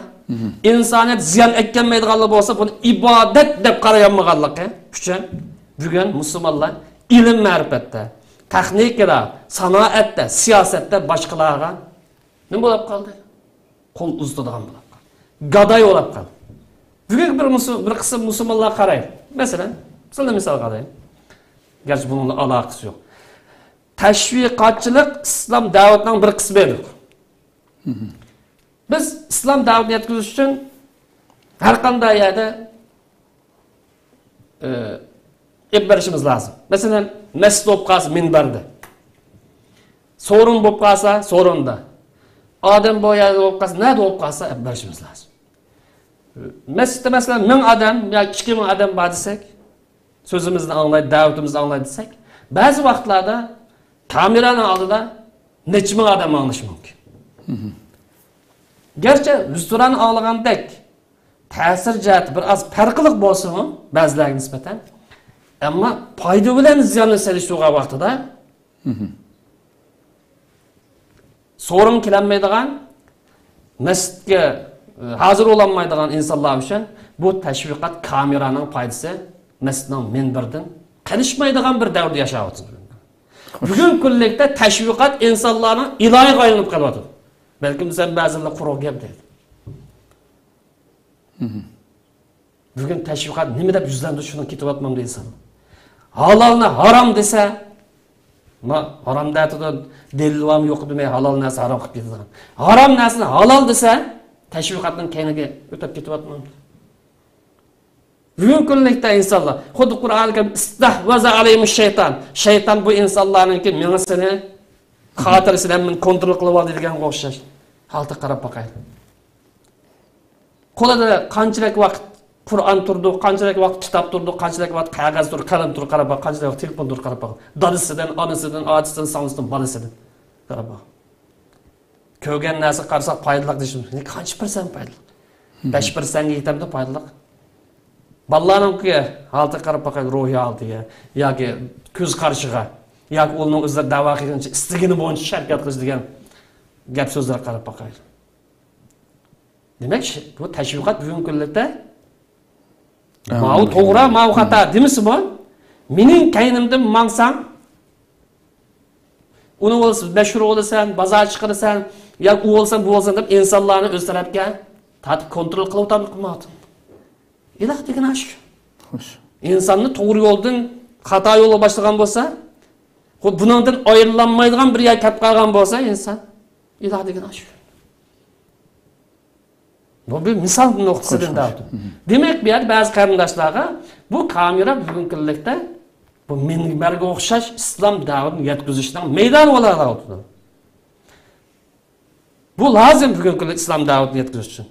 ئىنسانىيەت زىيان ئەتكەنمەيدىغانلا بولسا، بۇنى ئىبادەت دەپ قارايالمىغانلىقى ئۈچۈن بۈگۈن مۇسۇلمانلار ئىلىم مەرىپەتتە، تېخنىكىدا، سانائەتتە، سىياسەتتە باشقىلارغا نېمە بولۇپ قالدى؟ قول ئۇزىتىدىغان بولۇپ قالدى. گاداي بولۇپ قالدى. بۈگۈنكى بىر مۇسۇ-، بىر قىسىم مۇسۇلمانلارغا قارايلى. مەسىلەن، سىلىنى مىسال قىلايلى. گەرچە بۇنىڭ بىلەن ئالاقىسى يوق. تەشۋىقاتچىلىق ئىسلام دەۋىتىنىڭ بىر قىسمى ئىدى. بىز ئىسلام دەۋىتىنى يەتكۈزۈش ئۈچۈن ھەر قانداق يەردە ئېلىپ بېرىشىمىز لازىم. مەسىلەن، مەسچىت بولۇپ قالسا مىنبەردە، سورۇن بولۇپ قالسا سورۇندا، ئادەم بۇ يەردە بولۇپ قالسا، نەدە بولۇپ قالسا ئېلىپ بېرىشىمىز لازىم. مەسچىتتە مەسىلەن مىڭ ئادەم ياكى ئىككى مىڭ ئادەم بار دېسەك، سۆزىمىزنى ئاڭلايدۇ، دەۋىتىمىزنى ئاڭلايدۇ دېسەك، بەزى ۋاقىتلاردا كامېرانىڭ ئالدىدا نەچچە مىڭ ئادەم ئاڭلىشى مۇمكىن. گەرچە رېستوران ئاڭلىغاندەك تەسىر جەھەتتە بىر ئاز پەرقلىق بولسىمۇ بەزىلەرگە نىسبەتەن، ئەمما پايدا بىلەن زىياننى سېلىشتۇرغان ۋاقتىدا سورۇنغا كېلەلمەيدىغان، مەسچىتكە، ئە، ھازىر بولالمايدىغان ئىنسانلار ئۈچۈن بۇ تەشۋىقات كامېرانىڭ پايدىسى مەسچىتنىڭ مىنبىرىدىن قېلىشمايدىغان بىر دەۋردە ياشاۋاتىمىز. بۈگۈنكى كۈنلۈكتە تەشۋىقات ئىنسانلارنىڭ ئىلاھىغا ئايلىنىپ قېلىۋاتىدۇ. بەلكىم دېسەم بەزىلەر قۇرۇق گەپ دەيدۇ. بۈگۈن تەشۋىقات نېمە دەپ يۈزلەندۈرۈش بىلەن كېتىۋاتمامدۇ ئىنسان؟ ھالالنى ھارام دېسە، ما ھارام دەتىدۇ، دەلىل بارمۇ يوقمۇ دېمەي، ھالال نەرسە ھارام قىلىپ كېتىدىغان. ھارام نەرسىنى ھالال دېسە، تەشۋىقاتنىڭ كەينىگە ئۆتۈپ كېتىۋاتمامدۇ؟ بۈگۈنكى كۈنلۈكتە ئىنسانلار، خۇددى قۇرئانى كەرىم، «ئىستەھۋەزە ئەلەيھىمۇش شەيتان»، شەيتان بۇ ئىنسانلارنىڭكى مېڭىسىنى، خاتىرىسىنى ھەممىنى كونترول قىلىۋالدى دېگەنگە ئوخشاش ھالەتكە قاراپ باقايلى. قولىدا قانچىلىك ۋاقىت قۇرئان تۇرىدۇ، قانچىلىك ۋاقىت كىتاب تۇرىدۇ، قانچىلىك ۋاقىت قەغەز تۇرىدۇ، قەلەم تۇرىدۇ، قاراپ باق، قانچىلىك ۋاقىت تېلېفون تۇرىدۇ، قاراپ باق. دادىسىدىن، ئانىسىدىن، ئاچىسىدىن، سىڭلىسىدىن، بالىسىدىن. قاراپ باق. كۆرگەن نەرسە قارىساق پايدىلىق دېيىشىمىز. لېكىن قانچە پىرسەنت پايدىلىق؟ بەش پىرسەنتكە يېتەمدۇ پايدىلىق؟ بالىلارنىڭكى ھالىتىگە قاراپ باقايلى، روھىي ھالىتىگە ياكى كۆز قارىشىغا ياكى ئۇنىڭ ئۆزلىرى دەۋا قىلغىنىچە ئىستىگىنى بويىچە ھەرىكەت قىلىش دېگەن گەپ سۆزلەرگە قاراپ باقايلى. دېمەك، بۇ تەشۋىقات بۈگۈنكى كۈنلۈكتە ماۋۇ توغرا، ماۋۇ خاتا دېمىسىمۇ، مېنىڭ كەينىمدىن ماڭساڭ، ئۇنى بولسا مەشھۇر بولىسەن، بازار چىقىرىسەن، يا ئۇ بولسا، بۇ بولسا دەپ ئىنسانلارنى ئۆز تەرەپكە تارتىپ كونترول قىلىۋاتامدۇ قىلمايۋاتامدۇ؟ ئىلاھ دېگىنى ئاشۇ. خوش. ئىنساننى توغرا يولدىن خاتا يولغا باشلىغان بولسا، خۇ بۇنىڭدىن ئايرىلالمايدىغان بىر يەرگە كەپ قالغان بولسا ئىنسان، ئىلاھ دېگىنى ئاشۇ. بۇ بىر مىسال نۇقتىسىدىن دەۋاتىمەن. دېمەك، بۇ يەردە بەزى قېرىنداشلارغا بۇ كامېرا بۈگۈنكى كۈنلۈكتە بۇ مىنبەرگە ئوخشاش ئىسلام دەۋىتىنى يەتكۈزۈشنىڭ مەيدانى بولۇۋاتىدۇ. بۇ لازىم بۈگۈنكى كۈندە ئىسلام دەۋىتىنى يەتكۈزۈش ئۈچۈن.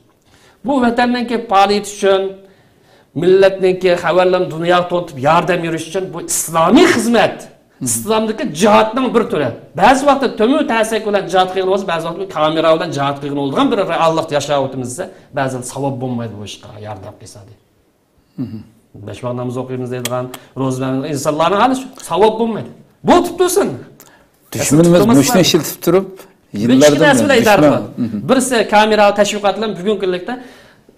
بۇ ۋەتەننىڭكى پائالىيىتى ئۈچۈن، مىللەتنىڭكى خەۋەرلىرىنى دۇنياغا تونۇتۇپ ياردەم بېرىش ئۈچۈن بۇ ئىسلامىي خىزمەت. ئىسلامدىكى جىھادنىڭ بىر تۈرى. بەزى ۋاقىتتا تۆمۈر تەسەك بىلەن جىھاد قىلغىلى بولسا، بەزى ۋاقىتتا كامېرا بىلەن جىھاد قىلغىلى بولىدىغان بىر رېئاللىقتا ياشاۋاتىمىز دېسە، بەزىدە ساۋاب بولمايدۇ بۇ ئىشقا ياردەم قىلسا دەيدۇ. بەش ۋاق ناماز ئوقۇيمىز دەيدىغان، روزا بېرىمىز، ئىنسانلارنىڭ ھالى شۇ. ساۋاب بولمايدۇ. بولۇپ تۇرسۇن. دۈشمىنىمىز مۇشۇنى ئىشلىتىپ تۇرۇپ، يىللاردىن بىر نەرسە بىلەن ئىدارە قىلىدۇ. بىرسى كامېرا تەشۋىقات بىلەن بۈگۈنكى كۈنلۈكتە،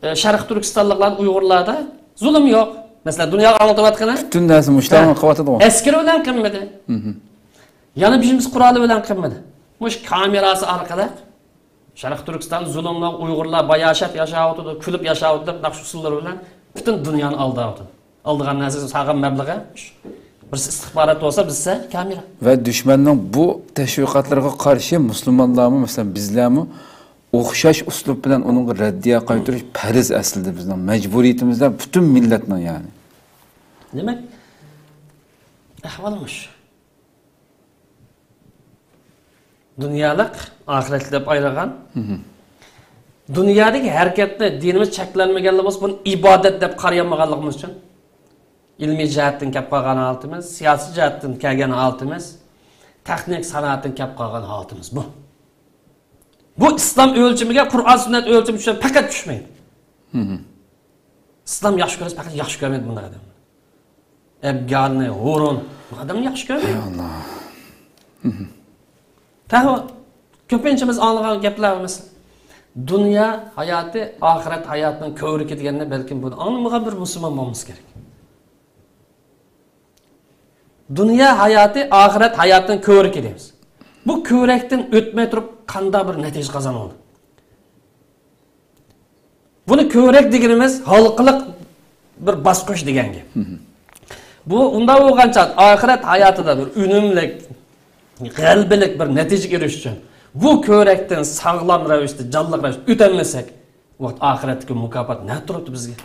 ئە، شەرقىي تۈركىستانلىقلار ئۇيغۇرلاردا زۇلۇم يوق. مەسىلەن، دۇنياغا ئاڭلىتىۋاتقىنى پۈتۈن نەرسە مۇشۇلارغا قىلىۋاتىدىغۇ. ئەسكىرى بىلەن قىلمىدى. يەنە بىزنىڭ قورالى بىلەن قىلمىدى. مۇشۇ كامېراسى ئارقىلىق شەرقىي تۈركىستان زۇلۇملار، ئۇيغۇرلار باياشات ياشاۋاتىدۇ، كۈلۈپ ياشاۋاتىدۇ دەپ ناخشا ئۇسسۇللىرى بىلەن پۈتۈن دۇنيانى ئالداۋاتىدۇ. ئالىدىغان نەرسىسى سالغان مەبلىغى، بىرسى ئىستىخبارات بولسا، بىرسى كامېرا. ۋە دۈشمەننىڭ بۇ تەشۋىقاتلىرىغا قارشى مۇسۇلمانلارمۇ، مەسىلەن، بىزلەرمۇ ئوخشاش ئۇسلۇب بىلەن ئۇنىڭغا رەددىيە قايتۇرۇش پەرز ئەسلىدە بىزنىڭ مەجبۇرىيىتىمىزدە، پۈتۈن مىللەتنىڭ يەنى. دېمەك، ئەھۋال مۇشۇ. دۇنيالىق، ئاخىرەتلىك دەپ ئايرىغان. دۇنيادىكى ھەرىكەتنى دىنىمىز چەكلەنمىگەنلا بولسا، بۇنى ئىبادەت دەپ قارىيالمىغانلىقىمىز ئۈچۈن، ئىلمىي جەھەتتىن كەپ قالغان ھالىتىمىز، سىياسىي جەھەتتىن كەلگەن ھالىتىمىز، تېخنىك سانائەتتىن كەپ قالغان ھالىتىمىز بۇ. بۇ ئىسلام ئۆلچىمىگە، قۇرئان سۈننەت ئۆلچىمى چۈشۈپ پەقەت چۈشمەيدۇ. ئىسلام ياخشى كۆرسە پەقەت ياخشى كۆرمەيدۇ بۇنداق ئادەملەر. ئەبگاننى، ھۇرۇن. بۇ ئادەمنى ياخشى كۆرمەيدۇ. ئەي ئاللا. تەخۇ كۆپىنچىمىز ئاڭلىغان گەپلەر مەسىلەن، دۇنيا ھاياتى ئاخىرەت ھاياتىنىڭ كۆۋرۈكى دېگەننى بەلكىم بۇنى ئاڭلىمىغان بىر مۇسۇلمان بولمىسا كېرەك. دۇنيا ھاياتى ئاخىرەت ھاياتىنىڭ كۆۋرۈكى دەيمىز. بۇ كۆۋرۈكتىن ئۆتمەي تۇرۇپ قانداق بىر نەتىجە قازانىدۇ؟ بۇنى كۆۋرۈك دېگىنىمىز ھالقىلىق بىر باسقۇچ دېگەن گەپ. بۇ ئۇنداق بولغان چاغدا ئاخىرەت ھاياتىدا بىر ئۈنۈملۈك، غەلىبىلىك بىر نەتىجىگە ئېرىشىش ئۈچۈن بۇ كۆۋرۈكتىن ساغلام رەۋىشتە، جانلىق رەۋىشتە ئۆتەلمىسەك، ۋاقىت ئاخىرەتتىكى مۇكاپات نەدە تۇرۇپتۇ بىزگە؟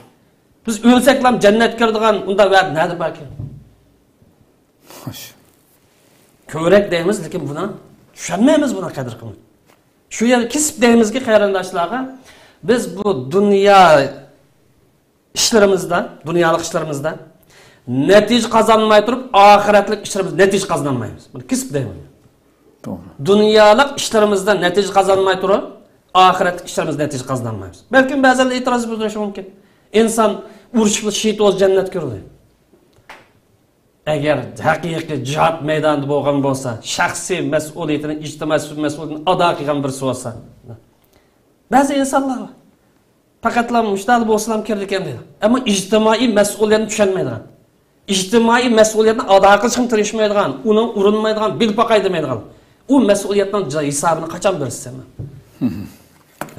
بىز ئۆلسەكلا جەننەتكە كىرىدىغان ئۇنداق ۋەدە نەدە باركەن؟ خوش. كۆۋرۈك دەيمىز، لېكىن بۇنى چۈشەنمەيمىز، بۇنىڭ قەدىر قىممىتىنى. شۇ يەردە كېسىپ دەيمىزكى، قېرىنداشلارغا، بىز بۇ دۇنيا ئىشلىرىمىزدا، دۇنيالىق ئىشلىرىمىزدا نەتىجە قازانماي تۇرۇپ، ئاخىرەتلىك ئىشلىرىمىزدا نەتىجە قازىنالمايمىز. بۇنى كېسىپ دەيمىز. توغرا. دۇنيالىق ئىشلىرىمىزدا نەتىجە قازانماي تۇرۇپ، ئاخىرەتلىك ئىشلىرىمىزدا نەتىجە قازىنالمايمىز. بەلكىم بەزىلەر ئېتىراز بىلدۈرۈشى مۇمكىن. ئىنسان ئۇرۇشۇپ شېھىت بولسا جەننەتكە كىرىدۇ. ئەگەر ھەقىقىي جىھاد مەيدانىدا بولغان بولسا، شەخسىي مەسئۇلىيىتىنى، ئىجتىمائىي مەسئۇلىيىتىنى ئادا قىلغان بىرسى بولسا. بەزى ئىنسانلار بار. پەقەتلا مۇشۇنداق بولسىلا كىرىدىكەن دەيدۇ. ئەمما ئىجتىمائىي مەسئۇلىيەتنى چۈشەنمەيدىغان. ئىجتىمائىي مەسئۇلىيەتنى ئادا قىلىشقا تىرىشمايدىغان، ئۇنىڭ ئۇرۇنمايدىغان، بىل باقاي دېمەيدىغان. ئۇ مەسئۇلىيەتنىڭ جا-، ھېسابىنى قاچان بېرىسىز سەن؟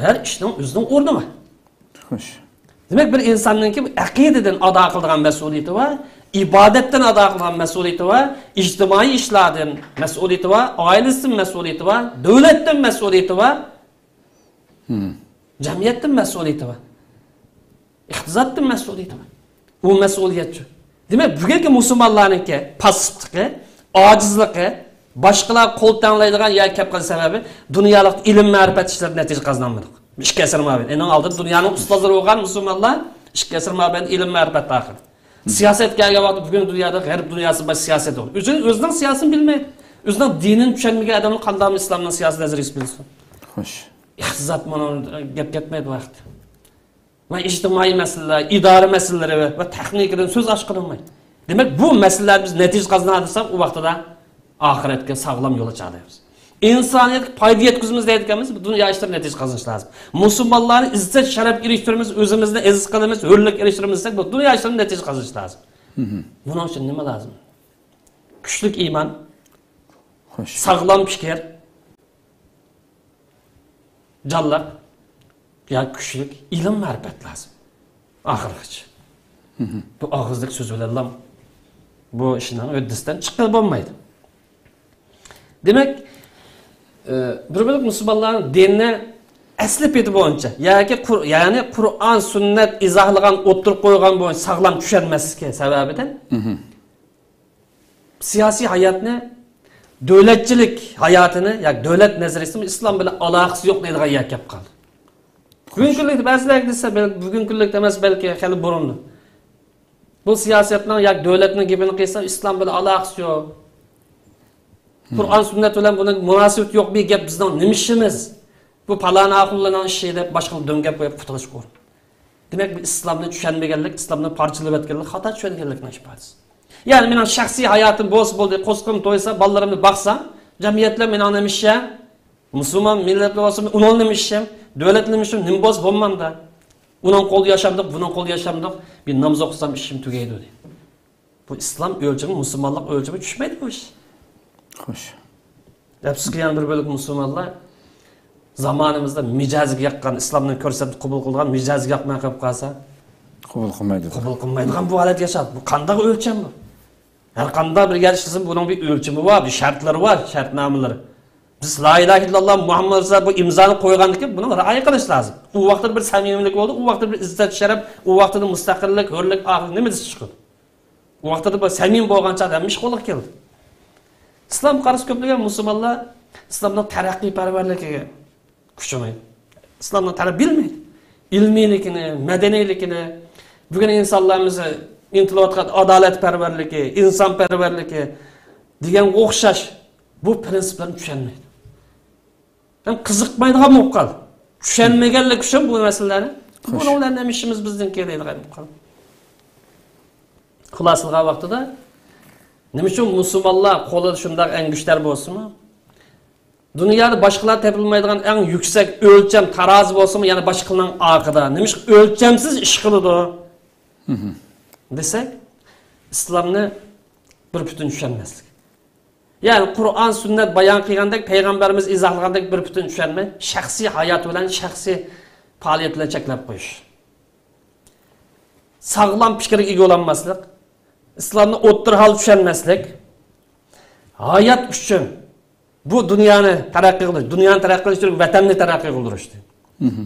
ھەر ئىشنىڭ ئۆزىنىڭ ئورنى بار. خوش. دېمەك، بىر ئىنساننىڭكى ئەقىدىدىن ئادا قىلىدىغان مەسئۇلىيىتى بار، ئىبادەتتىن ئادا قىلىدىغان مەسئۇلىيىتى بار، ئىجتىمائىي ئىشلاردىن مەسئۇلىيىتى بار، ئائىلىسىدىن مەسئۇلىيىتى بار، دۆلەتتىن مەسئۇلىيىتى بار، جەمئىيەتتىن مەسئۇلىيىتى بار، ئىقتىسادتىن مەسئۇلىيىتى بار. ئۇ مەسئۇلىيەتچۇ؟ دېمەك، بۈگۈنكى مۇسۇلمانلارنىڭكى پاسسىپلىقى، ئاجىزلىقى، باشقىلار قول تەڭلەيدىغان ياكى كەپ قېلىش سەۋەبى دۇنيالىق ئىلىم مەرىپەت ئىشلىرىدا نەتىجە قازىنالمىدۇق. ئىككى ئەسىر مابەينى. ئېنىڭ ئالدىدا دۇنيانىڭ ئۇستازلىرى بولغان مۇسۇلمانلار ئىككى ئەسىر مابەينىدە ئىلىم مەرىپەتتە ئاخىر. سىياسەت كەلگەن ۋاقىتتا بۈگۈن دۇنيادا غەرب دۇنياسى باش سىياسەت بولدى. ئۆزى، ئۆزىنىڭ سىياسىتىنى بىلمەيدۇ. ئۆزىنىڭ دىنىنى چۈشەنمىگەن ئادەمنىڭ قانداق ئىسلامنىڭ سىياسىي نەزەرىيىسى بىلسۇن؟ خوش. ئىقتىساد مانا گەپ كەتمەيدۇ ۋاقىت. ۋە ئىجتىمائىي مەسىلىلەر، ئىدارە مەسىلىلىرى ۋە، ۋە تېخنىكىدىن سۆز ئاچقۇلانمايدۇ. دېمەك، بۇ مەسىلىلەردە بىز نەتىجە قازىنالىساق، ئۇ ۋاقتىدا ئاخىرەتكە ساغلام يول ئاچالايمىز. ئىنسانىيەتكە پايدا يەتكۈزىمىز دەيدىكەنمىز، بۇ دۇنيا ئىشلىرىدا نەتىجە قازىنىش لازىم. مۇسۇلمانلارنى ئىززەت، شەرەپكە ئېرىشتۈرىمىز، ئۆزىمىزنى ئەزىز قىلىمىز، ھۆرلۈككە ئېرىشتۈرىمىز دېسەك، بۇ دۇنيا ئىشلىرىدا نەتىجە قازىنىش لازىم. بۇنىڭ ئۈچۈن نېمە لازىم؟ كۈچلۈك ئىمان، خوش. ساغلام پىكىر، جانلىق يا كۈچلۈك ئىلىم مەرىپەت لازىم. ئاخىرغىچە. بۇ ئاغزىدىكى سۆز بىلەنلا بۇ ئىشنىڭ ھۆددىسىدىن چىققىلى بولمايدۇ. دېمەك، ئە، بىر بۆلەك مۇسۇلمانلارنىڭ دىنىنى ئەسلى پېتى بويىچە ياكى قۇر-، يەنى قۇرئان، سۈننەت ئىزاھلىغان، ئوتتۇرىغا قويغان بويىچە ساغلام چۈشەنمەسلىكى سەۋەبىدىن سىياسىي ھاياتنى، دۆلەتچىلىك ھاياتىنى ياكى دۆلەت نەزەرىيىسىنى ئىسلام بىلەن ئالاقىسى يوق دەيدىغان يەرگە كەپ قالدى. بۈگۈنكى كۈنلۈكتە بەزىلەر دېسە، بۈگۈنكى كۈنلۈكتە ئەمەس، بەلكى خېلى بۇرۇن. بۇ سىياسەتنىڭ ياكى دۆلەتنىڭ گېپىنى قىلسا، ئىسلام بىلەن ئالاقىسى يوق. قۇرئان، سۈننەت بىلەن بۇنىڭ مۇناسىۋىتى يوق بىر گەپ، بىزنىڭ نېمە ئىشىمىز؟ بۇ پالان ئاخۇنلارنىڭ ئىشى دەپ باشقىلار دۆڭگەپ قويۇپ قۇتۇلۇشقا ئۇرۇنىدۇ. دېمەك، بۇ ئىسلامنى چۈشەنمىگەنلىك، ئىسلامنى پارچىلىۋەتكەنلىك، خاتا چۈشەنگەنلىكنىڭ ئىپادىسى. يەنى مېنىڭ شەخسىي ھاياتىم بولسا بولدى، قورسىقىم تويسا، بالىلىرىمنى باقسام، جەمئىيەتلەر مېنىڭ نېمە ئىشىم؟ مۇسۇلمان مىللەتلەر بولسا، ئۇنىڭ نېمە ئىشىم؟ دۆلەتنىڭ نېمە ئىشىم؟ نېمە بولسا بولمامدا؟ ئۇنىڭ قولىدا ياشامدۇق، بۇنىڭ قولىدا ياشامدۇق، بىر ناماز ئوقۇسام ئىشىم تۈگەيدۇ دەيدۇ. بۇ ئىسلام ئۆلچىمى، مۇسۇلمانلىق ئۆلچىمى چۈشمەيدۇ بۇ ئىش. خوش. ئەپسۇسكى، يەنە بىر بۆلەك مۇسۇلمانلار زامانىمىزدا مىجەزىگە ياققان، ئىسلامنىڭ كۆرسەتمە قوبۇل قىلغان مىجەزىگە ياقماي قېلىپ قالسا، قوبۇل قىلمايدۇ. قوبۇل قىلمايدىغان بۇ ھالەتكە ياشاپ، بۇ قانداق ئۆلچەم بۇ؟ ھەر قانداق بىر ئىش قىلسا، بۇنىڭ بىر ئۆلچىمى بار، بىر شەرتلىرى بار، شەرتنامىلىرى. بىز لا ئىلاھە ئىللاللا مۇھەممەد رەسۇلۇللا بۇ ئىمزانى قويغاندىن كېيىن بۇنىڭ رىئايە قىلىش لازىم. ئۇ ۋاقىتتا بىر سەمىمىيلىك بولدى، ئۇ ۋاقىتتا بىر ئىززەت شەرەپ، ئۇ ۋاقىتتا مۇستەقىللىك، ھۆرلۈك، ئاخىرى نېمە دېسە چىقىدۇ؟ ئۇ ۋاقىتتا بىر سەمىمىي بولغان چاغدا ھەممە ئىش قولغا كەلدى. ئىسلام قارىسى كۆپلىگەن مۇسۇلمانلار ئىسلامنىڭ تەرەققىيپەرۋەرلىكىگە كۈچىمەيدۇ. ئىسلامنى تەرەپ بىلمەيدۇ. ئىلمىيلىكىنى، مەدەنىيلىكىنى، بۈگۈن ئىنسانلارمىز ئىنتىلىۋاتقان ئادالەتپەرۋەرلىكى، ئىنسانپەرۋەرلىكى دېگەنگە ئوخشاش بۇ پىرىنسىپلارنى چۈشەنمەيدۇ. ھەم قىزىقمايدىغان بولۇپ قالدى. چۈشەنمىگەنلىك ئۈچۈن بۇ مەسىلىلەرنى، خوش. بۇنىڭ بىلەن نېمە ئىشىمىز بىزنىڭكى دەيدىغان بولۇپ قالدى. خۇلاسىلىغان ۋاقتىدا، نېمە ئۈچۈن مۇسۇلمانلار قولىدا شۇنداق ئەڭگۈشتەر بولسىمۇ، دۇنيادا باشقىلار تېپىلمايدىغان ئەڭ يۈكسەك ئۆلچەم تارازى بولسىمۇ، يەنە باشقىلارنىڭ ئارقىدا. نېمىشقا ئۆلچەمسىز ئىش قىلىدۇ؟ دېسەك، ئىسلامنى بىر پۈتۈن چۈشەنمەسلىك. يەنى قۇرئان، سۈننەت بايان قىلغاندەك، پەيغەمبىرىمىز ئىزاھلىغاندەك بىر پۈتۈن چۈشەنمەي، شەخسىي ھايات بىلەن، شەخسىي پائالىيەت بىلەن چەكلەپ قويۇش. ساغلام پىكىرگە ئىگە بولالماسلىق، ئىسلامنى ئوتتۇرا ھال چۈشەنمەسلىك، ھايات ئۈچۈن بۇ دۇنيانى تەرەققىي قىلدۇرۇش، دۇنيانى تەرەققىي قىلدۇرۇش، ۋەتەننى تەرەققىي قىلدۇرۇش.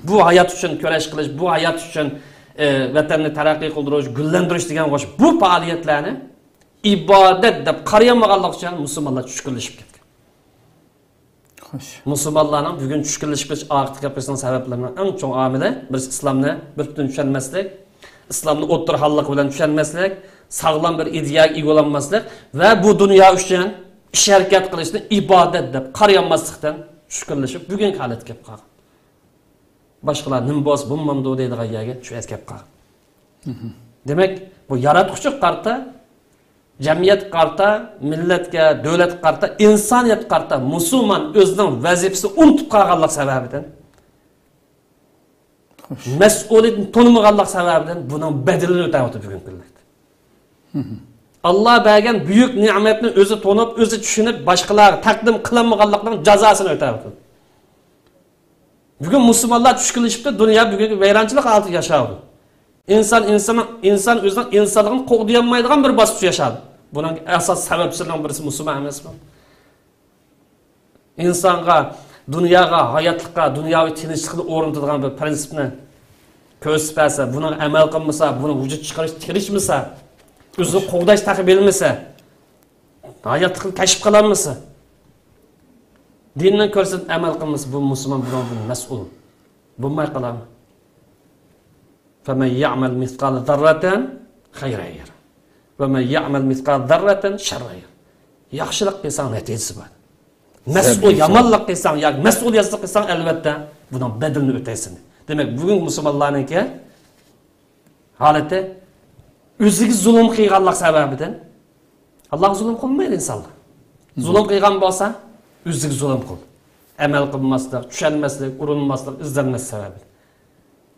بۇ ھايات ئۈچۈن كۈرەش قىلىش، بۇ ھايات ئۈچۈن، ئە، ۋەتەننى تەرەققىي قىلدۇرۇش، گۈللەندۈرۈش دېگەن ئوخشاش بۇ پائالىيەتلەرنى ئىبادەت دەپ قارىيالمىغانلىقى ئۈچۈن مۇسۇلمانلار چۈشكۈنلىشىپ كەتكەن. خوش. مۇسۇلمانلارنىڭ بۈگۈن چۈشكۈنلىشىپ كېتىش، ئارقىغا قېلىپ كېتىشنىڭ سەۋەبلىرىنىڭ ئەڭ چوڭ ئامىلى، بىرسى ئىسلامنى بىر پۈتۈن چۈشەنمەسلىك، ئىسلامنى ئوتتۇرا ھاللىقى بىلەن چۈشەنمەسلىك، ساغلام بىر ئىدىيەگە ئىگە بولالماسلىق ۋە بۇ دۇنيا ئۈچۈن ئىش ھەرىكەت قىلىشنى ئىبادەت دەپ قارىيالماسلىقتىن چۈشكۈنلىشىپ، بۈگۈنكى ھالەتكە كېلىپ قالغان. باشقىلار نېمە بولسا بولمامدۇ دەيدىغان يەرگە شۇ ئەسكەپ قالغان. دېمەك، بۇ ياراتقۇچىغا قارىتا، جەمئىيەتكە قارىتا، مىللەتكە، دۆلەتكە قارىتا، ئىنسانىيەتكە قارىتا مۇسۇلمان ئۆزىنىڭ ۋەزىپىسىنى ئۇنتۇپ قالغانلىق سەۋەبىدىن، مەسئۇلىيىتىنى تونۇمىغانلىق سەۋەبىدىن بۇنىڭ بەدىلىنى ئۆتەۋاتىدۇ بۈگۈنكى كۈنلەردە. ئاللا بەرگەن بۈيۈك نېمەتنى ئۆزى تونۇپ، ئۆزى چۈشىنىپ، باشقىلارغا تەقدىم قىلالمىغانلىقنىڭ جازاسىنى ئۆتەۋاتىدۇ. بۈگۈن مۇسۇلمانلار چۈشكۈنلىشىپتۇ، دۇنيا بۈگۈنكى ۋەيرانچىلىق ھالىتىدە ياشاۋاتىدۇ. ئىنسان، ئىنسان، ئىنسان ئۆزىنىڭ ئىنسانلىقىنى قوغدىيالمايدىغان بىر باسقۇچتا ياشاۋاتىدۇ. بۇنىڭ ئاساس سەۋەبچىلىرىنىڭ بىرسى مۇسۇلمان ئەمەسمۇ؟ ئىنسانغا، دۇنياغا، ھاياتلىققا، دۇنياۋى تىنچلىقنى ئورنىتىدىغان بىر پىرىنسىپنى كۆرسىتىپ بەرسە، بۇنىڭغا ئەمەل قىلمىسا، بۇنى ۋۇجۇدقا چىقىرىشقا تىرىشمىسا، ئۆزىنى قوغداش تېخى بىلمىسە، ھاياتلىقنى كەشىپ قىلالمىسا، دىننى كۆرسىتىپ ئەمەل قىلمىسا، بۇ مۇسۇلمان بۇنىڭدىن مەسئۇل بولماي قالامدۇ؟ فَمَنْ يَعْمَلْ مِثْقَالَ ذَرَّةٍ خَيْرًا يَرَهُ، وَمَنْ يَعْمَلْ مِثْقَالَ ذَرَّةٍ شَرًّا يَرَهُ. ياخشىلىق قىلساڭ نەتىجىسى بار. مەسئۇل، يامانلىق قىلساڭ ياكى مەسئۇلىيەتسىزلىك قىلساڭ، ئەلۋەتتە، بۇنىڭ بەدىلىنى ئۆتەيسەن. دېمەك، بۈگۈن مۇسۇلمانلارنىڭكى ھالىتى، ئۆزىگە زۇلۇم قىلغانلىق سەۋەبىدىن، ئاللاغا زۇلۇم قىلمايدۇ ئىنسانلار. زۇلۇم قىلغان بولسا، ئۆزىگە زۇلۇم قىل. ئەمەل قىلماسلىق، چۈشەنمەسلىك، ئۇرۇنماسلىق، ئىزدەنمەس سەۋەبىدىن.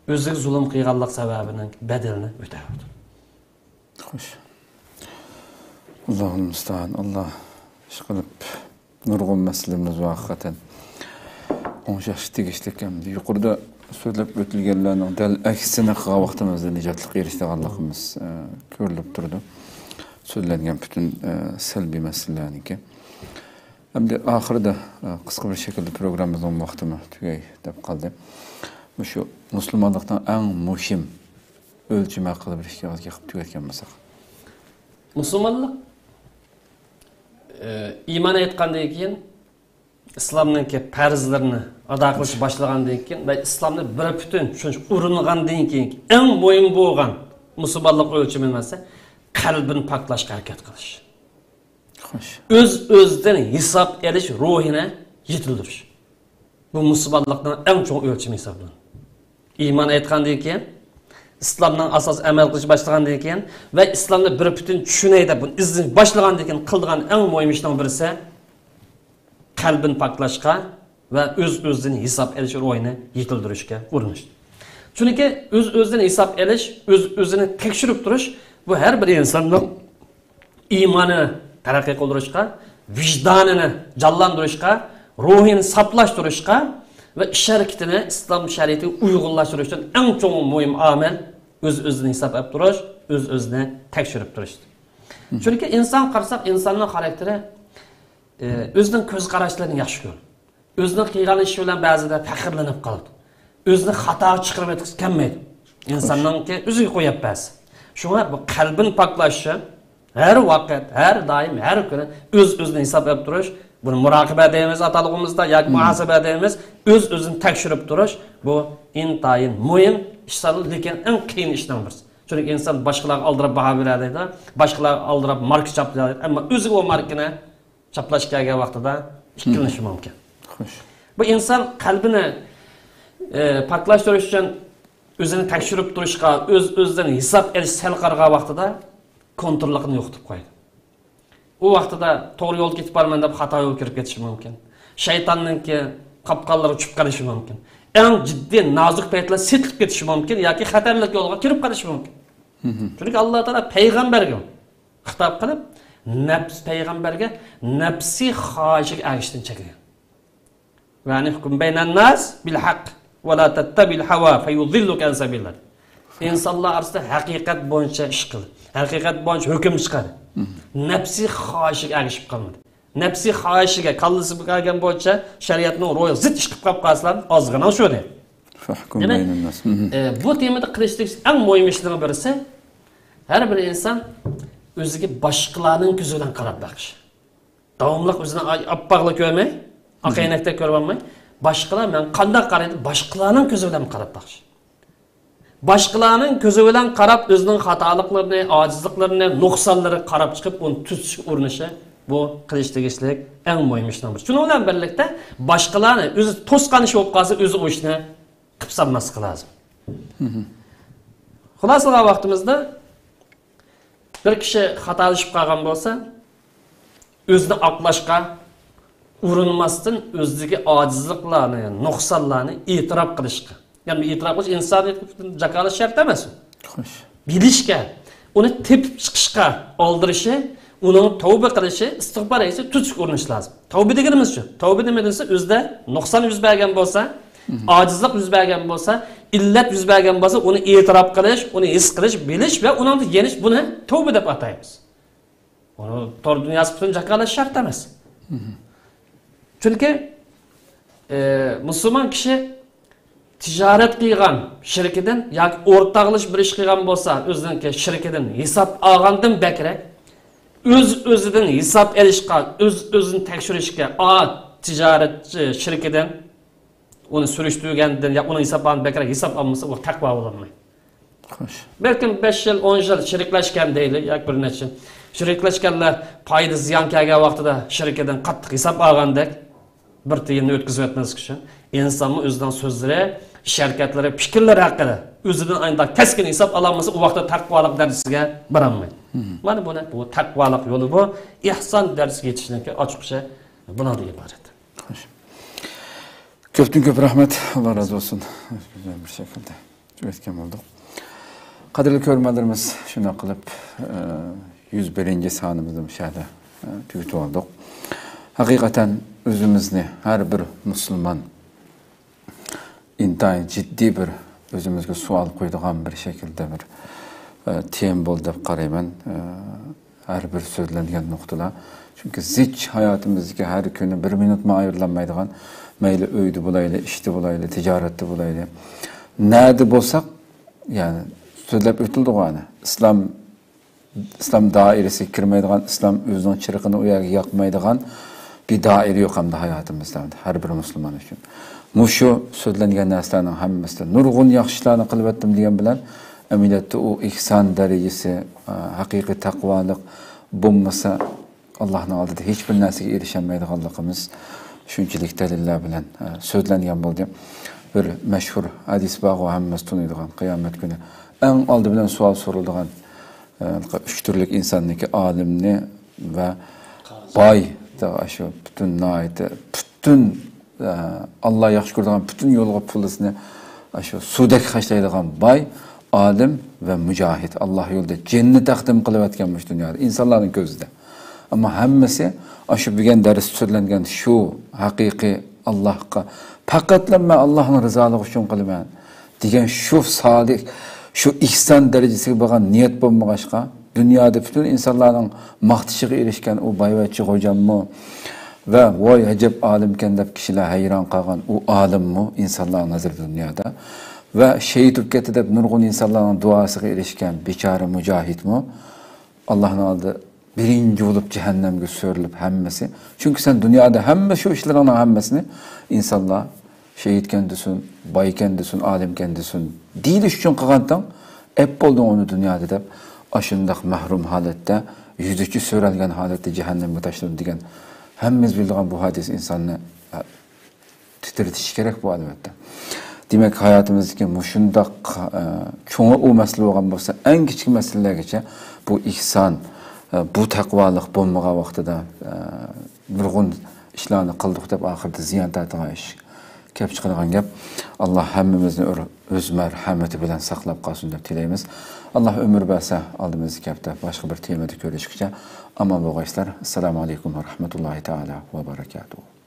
ئۆزىگە زۇلۇم قىلغانلىق سەۋەبىنىڭ بەدىلىنى ئۆتەۋاتىدۇ. خوش. ئاللاھۇ مۇستەئان. ئاللا ئىشقىلىپ نۇرغۇن مەسىلىمىز بار ھەقىقەتەن. ئوڭشاشقا تېگىشلىك ئەمدى. يۇقىرىدا سۆزلەپ ئۆتۈلگەنلەرنىڭ دەل ئەكسىنى قىلغان ۋاقتىمىزدا نىجاتلىق ئېرىشىدىغانلىقىمىز، ئە، كۆرۈلۈپ تۇرىدۇ. سۆزلەنگەن پۈتۈن، ئە، سەلبىي مەسىلىلەرنىڭكى. ئەمدى ئاخىرىدا، ئە، قىسقا بىر شەكىلدە پروگراممىمىزنىڭ ۋاقتىمۇ تۈگەي دەپ قالدى. مۇشۇ مۇسۇلمانلىقنىڭ ئەڭ مۇھىم ئۆلچىمى ھەققىدە بىر ئىككى ئاغىز گەپ قىلىپ تۈگەتكەن بولساق. مۇسۇلمانلىق، ئە، ئىمان ئېيتقاندىن كېيىن، ئىسلامنىڭكى پەرزلىرىنى ئادا قىلىش باشلىغاندىن كېيىن ۋە ئىسلامنى بىر پۈتۈن چۈشىنىشكە ئۇرۇنغاندىن كېيىنكى ئەڭ مۇھىم بولغان مۇسۇلمانلىق ئۆلچىمى نېمە دېسە، قەلبىنى پاكلاشقا ھەرىكەت قىلىش. خوش. ئۆز-ئۆزىدىن ھېساب ئېلىش روھىنى يېتىلدۈرۈش. بۇ مۇسۇلمانلىقنىڭ ئەڭ چوڭ ئۆلچىمى ھېسابلىنىدۇ. ئىمان ئېيتقاندىن كېيىن، ئىسلامنىڭ ئاساسىي ئەمەل قىلىش باشلىغاندىن كېيىن ۋە ئىسلامنى بىر پۈتۈن چۈشىنەي دەپ بۇنى ئىزدىنىش باشلىغاندىن كېيىن قىلىدىغان ئەڭ مۇھىم ئىشنىڭ بىرسى، قەلبىنى پاكلاشقا ۋە ئۆز-ئۆزىدىن ھېساب ئېلىش روھىنى يېتىلدۈرۈشكە ئۇرۇنۇش. چۈنكى ئۆز-ئۆزىدىن ھېساب ئېلىش، ئۆز-ئۆزىنى تەكشۈرۈپ تۇرۇش، بۇ ھەر بىر ئىنساننىڭ ئىمانىنى تەرەققىي قىلدۇرۇشقا، ۋىجدانىنى جانلاندۇرۇشقا، روھىنى ساپلاشتۇرۇشقا ۋە ئىش ھەرىكىتىنى ئىسلام شەرىئىتىگە ئۇيغۇنلاشتۇرۇش ئۈچۈن ئەڭ چوڭ مۇھىم ئامىل ئۆز-ئۆزىدىن ھېساب ئېلىپ تۇرۇش، ئۆز-ئۆزىنى تەكشۈرۈپ تۇرۇش. چۈنكى ئىنسان قارىساق، ئىنساننىڭ خاراكتېرى، ئە، ئۆزىنىڭ كۆز قاراشلىرىنى ياخشى كۆرىدۇ. ئۆزىنىڭ قىلغان ئىشى بىلەن بەزىدە پەخىرلىنىپ قالىدۇ. ئۆزىنى خاتاغا چىقىرىپ ئېيتقۇسى كەلمەيدۇ. ئىنساننىڭكى ئۆزىگە قويۇپ بەرسە. شۇڭا بۇ قەلبىنى پاكلاش ئۈچۈن ھەر ۋاقىت، ھەر دائىم، ھەر كۈنى ئۆز-ئۆزىنى ھېساب ئېلىپ تۇرۇش، بۇنى مۇراقىبە دەيمىز ئاتالغۇمىزدا ياكى مۇھاسىبە دەيمىز، ئۆز-ئۆزىنى تەكشۈرۈپ تۇرۇش، بۇ ئىنتايىن مۇھىم ئىش، لېكىن ئەڭ قىيىن ئىشنىڭ بىرسى. چۈنكى ئىنسان باشقىلارغا ئالدىراپ باھا بېرەلەيدۇ، باشقىلارغا ئالدىراپ ماركا چاپلايدۇ، ئەمما ئۆزىگە ئۇ ماركىنى چاپلاش كەلگەن ۋاقتىدا ئىككىلىنىشى مۇمكىن. خوش. بۇ ئىنسان قەلبىنى، ئە، پاكلاشتۇرۇش ئۈچۈن ئۆزىنى تەكشۈرۈپ تۇرۇشقا، ئۆز-ئۆزىدىن ھېساب ئېلىش سەل قارىغان ۋاقتىدا كونتروللۇقىنى يوقىتىپ قويىدۇ. ئۇ ۋاقتىدا توغرا يولغا كېتىپ بارىمەن دەپ خاتا يولغا كىرىپ كېتىشى مۇمكىن. شەيتاننىڭكى قاپقانلىرىغا چۈشۈپ قېلىشى مۇمكىن. ئەڭ جىددىي نازۇك پەيتلەر سېتىلىپ كېتىشى مۇمكىن ياكى خەتەرلىك يولغا كىرىپ قېلىشى مۇمكىن. چۈنكى ئاللا تائالا پەيغەمبەرگە خىتاب قىلىپ، نەپس پەيغەمبەرگە نەپسىي خاھىشىگە ئەگىشىشتىن چەكلىگەن. ۋە ئەن ئەھكۇم بەينەن ناس بىل ھەق ۋە لا تەتتەبىل ھەۋا فەيۇزىللۇكە ئەن سەبىلىللا. ئىنسانلار ئارىسىدا ھەقىقەت بويىچە ئىش قىل، ھەقىقەت بويىچە ھۆكۈم چىقار. نەپسىي خاھىشىگە ئەگىشىپ قالمىدى. نەپسىي خاھىشىگە، كاللىسىغا كەلگەن بويىچە شەرىئەتنىڭ روھىغا زىت ئىش قىلىپ قاپ قالسىلار، ئازغىنىڭ شۇ دېدى. فەھكۇم دېمەك، بەينەن ناس. ئە، بۇ تېمىدا قىلىش تېگىشلىك ئەڭ مۇھىم ئىشلارنىڭ بىرسى، ھەر بىر ئىنسان ئۆزىگە باشقىلارنىڭ كۆزى بىلەن قاراپ بېقىش. داۋاملىق ئۆزىنى ئاي-، ئاپئاقلا كۆرمەي، ئاق ئەينەكتەك كۆرۈۋالماي، باشقىلار مەن قانداق قارايدۇ، باشقىلارنىڭ كۆزى بىلەن قاراپ بېقىش. باشقىلارنىڭ كۆزى بىلەن قاراپ، ئۆزىنىڭ خاتالىقلىرىنى، ئاجىزلىقلىرىنى، نۇقسانلىرىغا قاراپ چىقىپ، ئۇنى تۈزىتىشكە ئۇرۇنۇشى، بۇ قىلىش تېگىشلىك ئەڭ مۇھىم ئىشنىڭ بىرى. شۇنىڭ بىلەن بىرلىكتە، باشقىلارنى ئۆزى توسقان ئىش بولۇپ قالسا، ئۆزى ئۇ ئىشنى قىلىپ سالماسلىقى لازىم. خۇلاسىلىغان ۋاقتىمىزدا، بىر كىشى خاتالىشىپ قالغان بولسا، ئۆزىنى ئاقلاشقا ئۇرۇنماستىن، ئۆزىدىكى ئاجىزلىقلارنى، نۇقسانلارنى ئېتىراپ قىلىشقا. يەنى ئېتىراپ قىلىش ئىنسانىيەتكە جاكارلاش شەرت ئەمەس. خوش. بىلىشكە، ئۇنى تېپىپ چىقىشقا ئالدىرىشى، ئۇنىڭ تەۋبە قىلىشى، ئىستىغپار ئېيتىشى، تۈزىتىشكە ئۇرۇنۇش لازىم. تەۋبە دېگىنىمىز شۇ. تەۋبە نېمە دېسە، ئۆزىدە نۇقسان يۈز بەرگەن بولسا، ئاجىزلىق يۈز بەرگەن بولسا، ئىللەت يۈز بەرگەن بولسا، ئۇنى ئېتىراپ قىلىش، ئۇنى ھېس قىلىش، بىلىش ۋە ئۇنىڭدىن يېنىش، بۇنى تەۋبە دەپ ئاتايمىز. ئۇنى تور دۇنياسى پۈتۈن جاكارلاش شەرت ئەمەس. چۈنكى، ئى، مۇسۇلمان كىشى تىجارەت قىلغان شىركىدىن ياكى ئورتاقلىشىپ بىر ئىش قىلغان بولسا، ئۆزىنىڭكى شىركىدىن ھېساب ئالغاندىن بەكرەك، ئۆز-ئۆزىدىن ھېساب ئېلىشقا، ئۆز-ئۆزىنى تەكشۈرۈشكە، ئا، تىجارەتچى شىركىدىن ئۇنى سۈرۈشتۈرگەندىن يا ئۇنىڭ ھېساب ئالغاندىن بەكرەك ھېساب ئالمىسا، ئۇ تەقۋا بولالمايدۇ. خوش. بەلكىم بەش يىل، ئون يىل شېرىكلەشكەن دەيلى، ياكى بىر نەچچە شېرىكلەشكەنلەر پايدا زىيان كەلگەن ۋاقتىدا شىركىتىدىن قاتتىق ھېساب ئالغاندەك، بىر تىيىننى ئۆتكۈزۈۋەتمەسلىك ئۈچۈن، ئىنسانمۇ ئۆزىنىڭ سۆزلىرى، ئىش ھەرىكەتلىرى، پىكىرلىرى ھەققىدە ئۆزىدىن ئانداق كەسكىن ھېساب ئالالمىسا، ئۇ ۋاقىتتا تەقۋالىق دەرىجىسىگە بارالمايدۇ. مانا بۇنى، بۇ تەقۋالىق يولى بۇ، ئېھسان دەرىجىسىگە يېتىشنىڭكى ئاچقۇچى بۇنىڭدىن ئىبارەت. خوش. كۆپتىن كۆپ رەھمەت. ئاللا رازى بولسۇن. گۈزەل بىر شەكىلدە ئۆتكەن بولدۇق. قەدىرلىك كۆرۈرمەنلىرىمىز، شۇنداق قىلىپ، ئە، يۈز بىرىنچى سانىمىزنى مۇشۇ يەردە، ئە، تۈگىتىۋالدۇق. ھەقىقەتەن ئۆزىمىزنى ھەر بىر مۇسۇلمان ئىنتايىن جىددىي بىر ئۆزىمىزگە سوئال قويىدىغان بىر شەكىلدە بىر، ئە، تېما بولدى دەپ قارايمەن. ئە، ھەر بىر سۆزلەنگەن نۇقتىلار. چۈنكى زىچ ھاياتىمىزدىكى ھەر كۈنى بىر مىنۇتمۇ ئايرىلالمايدىغان، مەيلى ئۆيدە بولايلى، ئىشتا بولايلى، تىجارەتتە بولايلى، نەدە بولساق، يەنى سۆزلەپ ئۆتۈلدىغۇ ئەنە. ئىسلام، ئىسلام دائىرىسىگە كىرمەيدىغان، ئىسلام ئۆزىنىڭ چىرىقىنى ئۇ يەرگە ياقمايدىغان بىر دائىرە يوق ئەمدى ھاياتىمىزدا، ھەر بىر مۇسۇلمان ئۈچۈن. مۇشۇ سۆزلەنگەن نەرسىلەرنىڭ ھەممىسىدە نۇرغۇن ياخشى ئىشلارنى قىلىۋەتتىم دېگەن بىلەن، ئەمەلىيەتتە ئۇ ئېھسان دەرىجىسى، ئە، ھەقىقىي تەقۋالىق بولمىسا، ئاللاھنىڭ ئالدىدا ھېچ بىر نەرسىگە ئېرىشەلمەيدىغانلىقىمىز شۇنچىلىك دەلىللەر بىلەن، ئە، سۆزلەنگەن بولدى. بىر مەشھۇر ھەدىس بارغۇ، ھەممىمىز تونۇيدىغان، قىيامەت كۈنى ئەڭ ئالدى بىلەن سوئال سورىلىدىغان، ئە، ئۈچ تۈرلۈك ئىنساننىڭكى، ئالىمنى ۋە باي، شۇ پۈتۈن ناھايىتى، پۈتۈن، ئە، ئاللا ياخشى كۆرىدىغان پۈتۈن يولغا پۇلىسىنى شۇ سۇدەك خەجلەيدىغان باي، ئالىم ۋە مۇجاھىد، ئاللا يولىدا جېنىنى تەقدىم قىلىۋەتكەن مۇشۇ دۇنيادا ئىنسانلارنىڭ كۆزىدە. ئەمما ھەممىسى ئاشۇ بۈگۈن دەرستە سۆزلەنگەن شۇ ھەقىقىي ئاللاھقا، پەقەتلا مەن ئاللاھنىڭ رىزالىقى ئۈچۈن قىلىمەن دېگەن شۇ سادىق، شۇ ئېھسان دەرىجىسىگە بولغان نىيەت بولمىغاچقا، دۇنيادا پۈتۈن ئىنسانلارنىڭ ماختىشىغا ئېرىشكەن ئۇ بايۋەچچە غوجاممۇ ۋە ۋاي ئەجەب ئالىمكەن دەپ كىشىلەر ھەيران قالغان ئۇ ئالىممۇ ئىنسانلارنىڭ نەزىرىدە دۇنيادا ۋە شېھىت بولۇپ كەتتى دەپ نۇرغۇن ئىنسانلارنىڭ دۇئاسىغا ئېرىشكەن بىچارە مۇجاھىدمۇ ئاللاھنىڭ ئالدىدا بىرىنچى بولۇپ جەھەننەمگە سۆرىلىپ ھەممىسى. چۈنكى سەن دۇنيادا ھەممە شۇ ئىشلىرىڭنىڭ ھەممىسىنى ئىنسانلار شېھىتكەن دېسۇن، بايكەن دېسۇن، ئالىمكەن دېسۇن دېيىلىش ئۈچۈن قىلغانتىڭ، ئەپ بولدۇڭ ئۇنى دۇنيادا دەپ، ئاشۇنداق مەھرۇم ھالەتتە، يۈزى چۈ سۆرەلگەن ھالەتتە جەھەننەمگە تاشلىدىم دېگەن ھەممىمىز بىلىدىغان بۇ ھەدىس ئىنساننى، ئە، تىترىتىشى كېرەك بۇ، ئەلۋەتتە. دېمەك، ھاياتىمىزدىكى مۇشۇنداق، ئە، چوڭى ئۇ مەسىلە بولغان بولسا، ئەڭ كىچىك مەسىلىلەرگىچە بۇ ئېھسان، ئە، بۇ تەقۋالىق بولمىغان ۋاقتىدا، ئە، نۇرغۇن ئىشلارنى قىلدۇق دەپ ئاخىرىدا زىيان تارتىدىغان ئىش كەپ چىقىدىغان گەپ. ئاللا ھەممىمىزنى ئۆر-، ئۆز مەرھەمىتى بىلەن ساقلاپ قالسۇن دەپ تىلەيمىز. ئاللا ئۆمۈر بەرسە، ئالدىمىزدىكى ھەپتە باشقا بىر تېمىدا كۆرۈشكىچە ئامان بولغايسىلەر. ئەسسالامۇ ئەلەيكۇم ۋە رەھمەتۇللاھى تائالا ۋە بەرەكاتۇھۇ.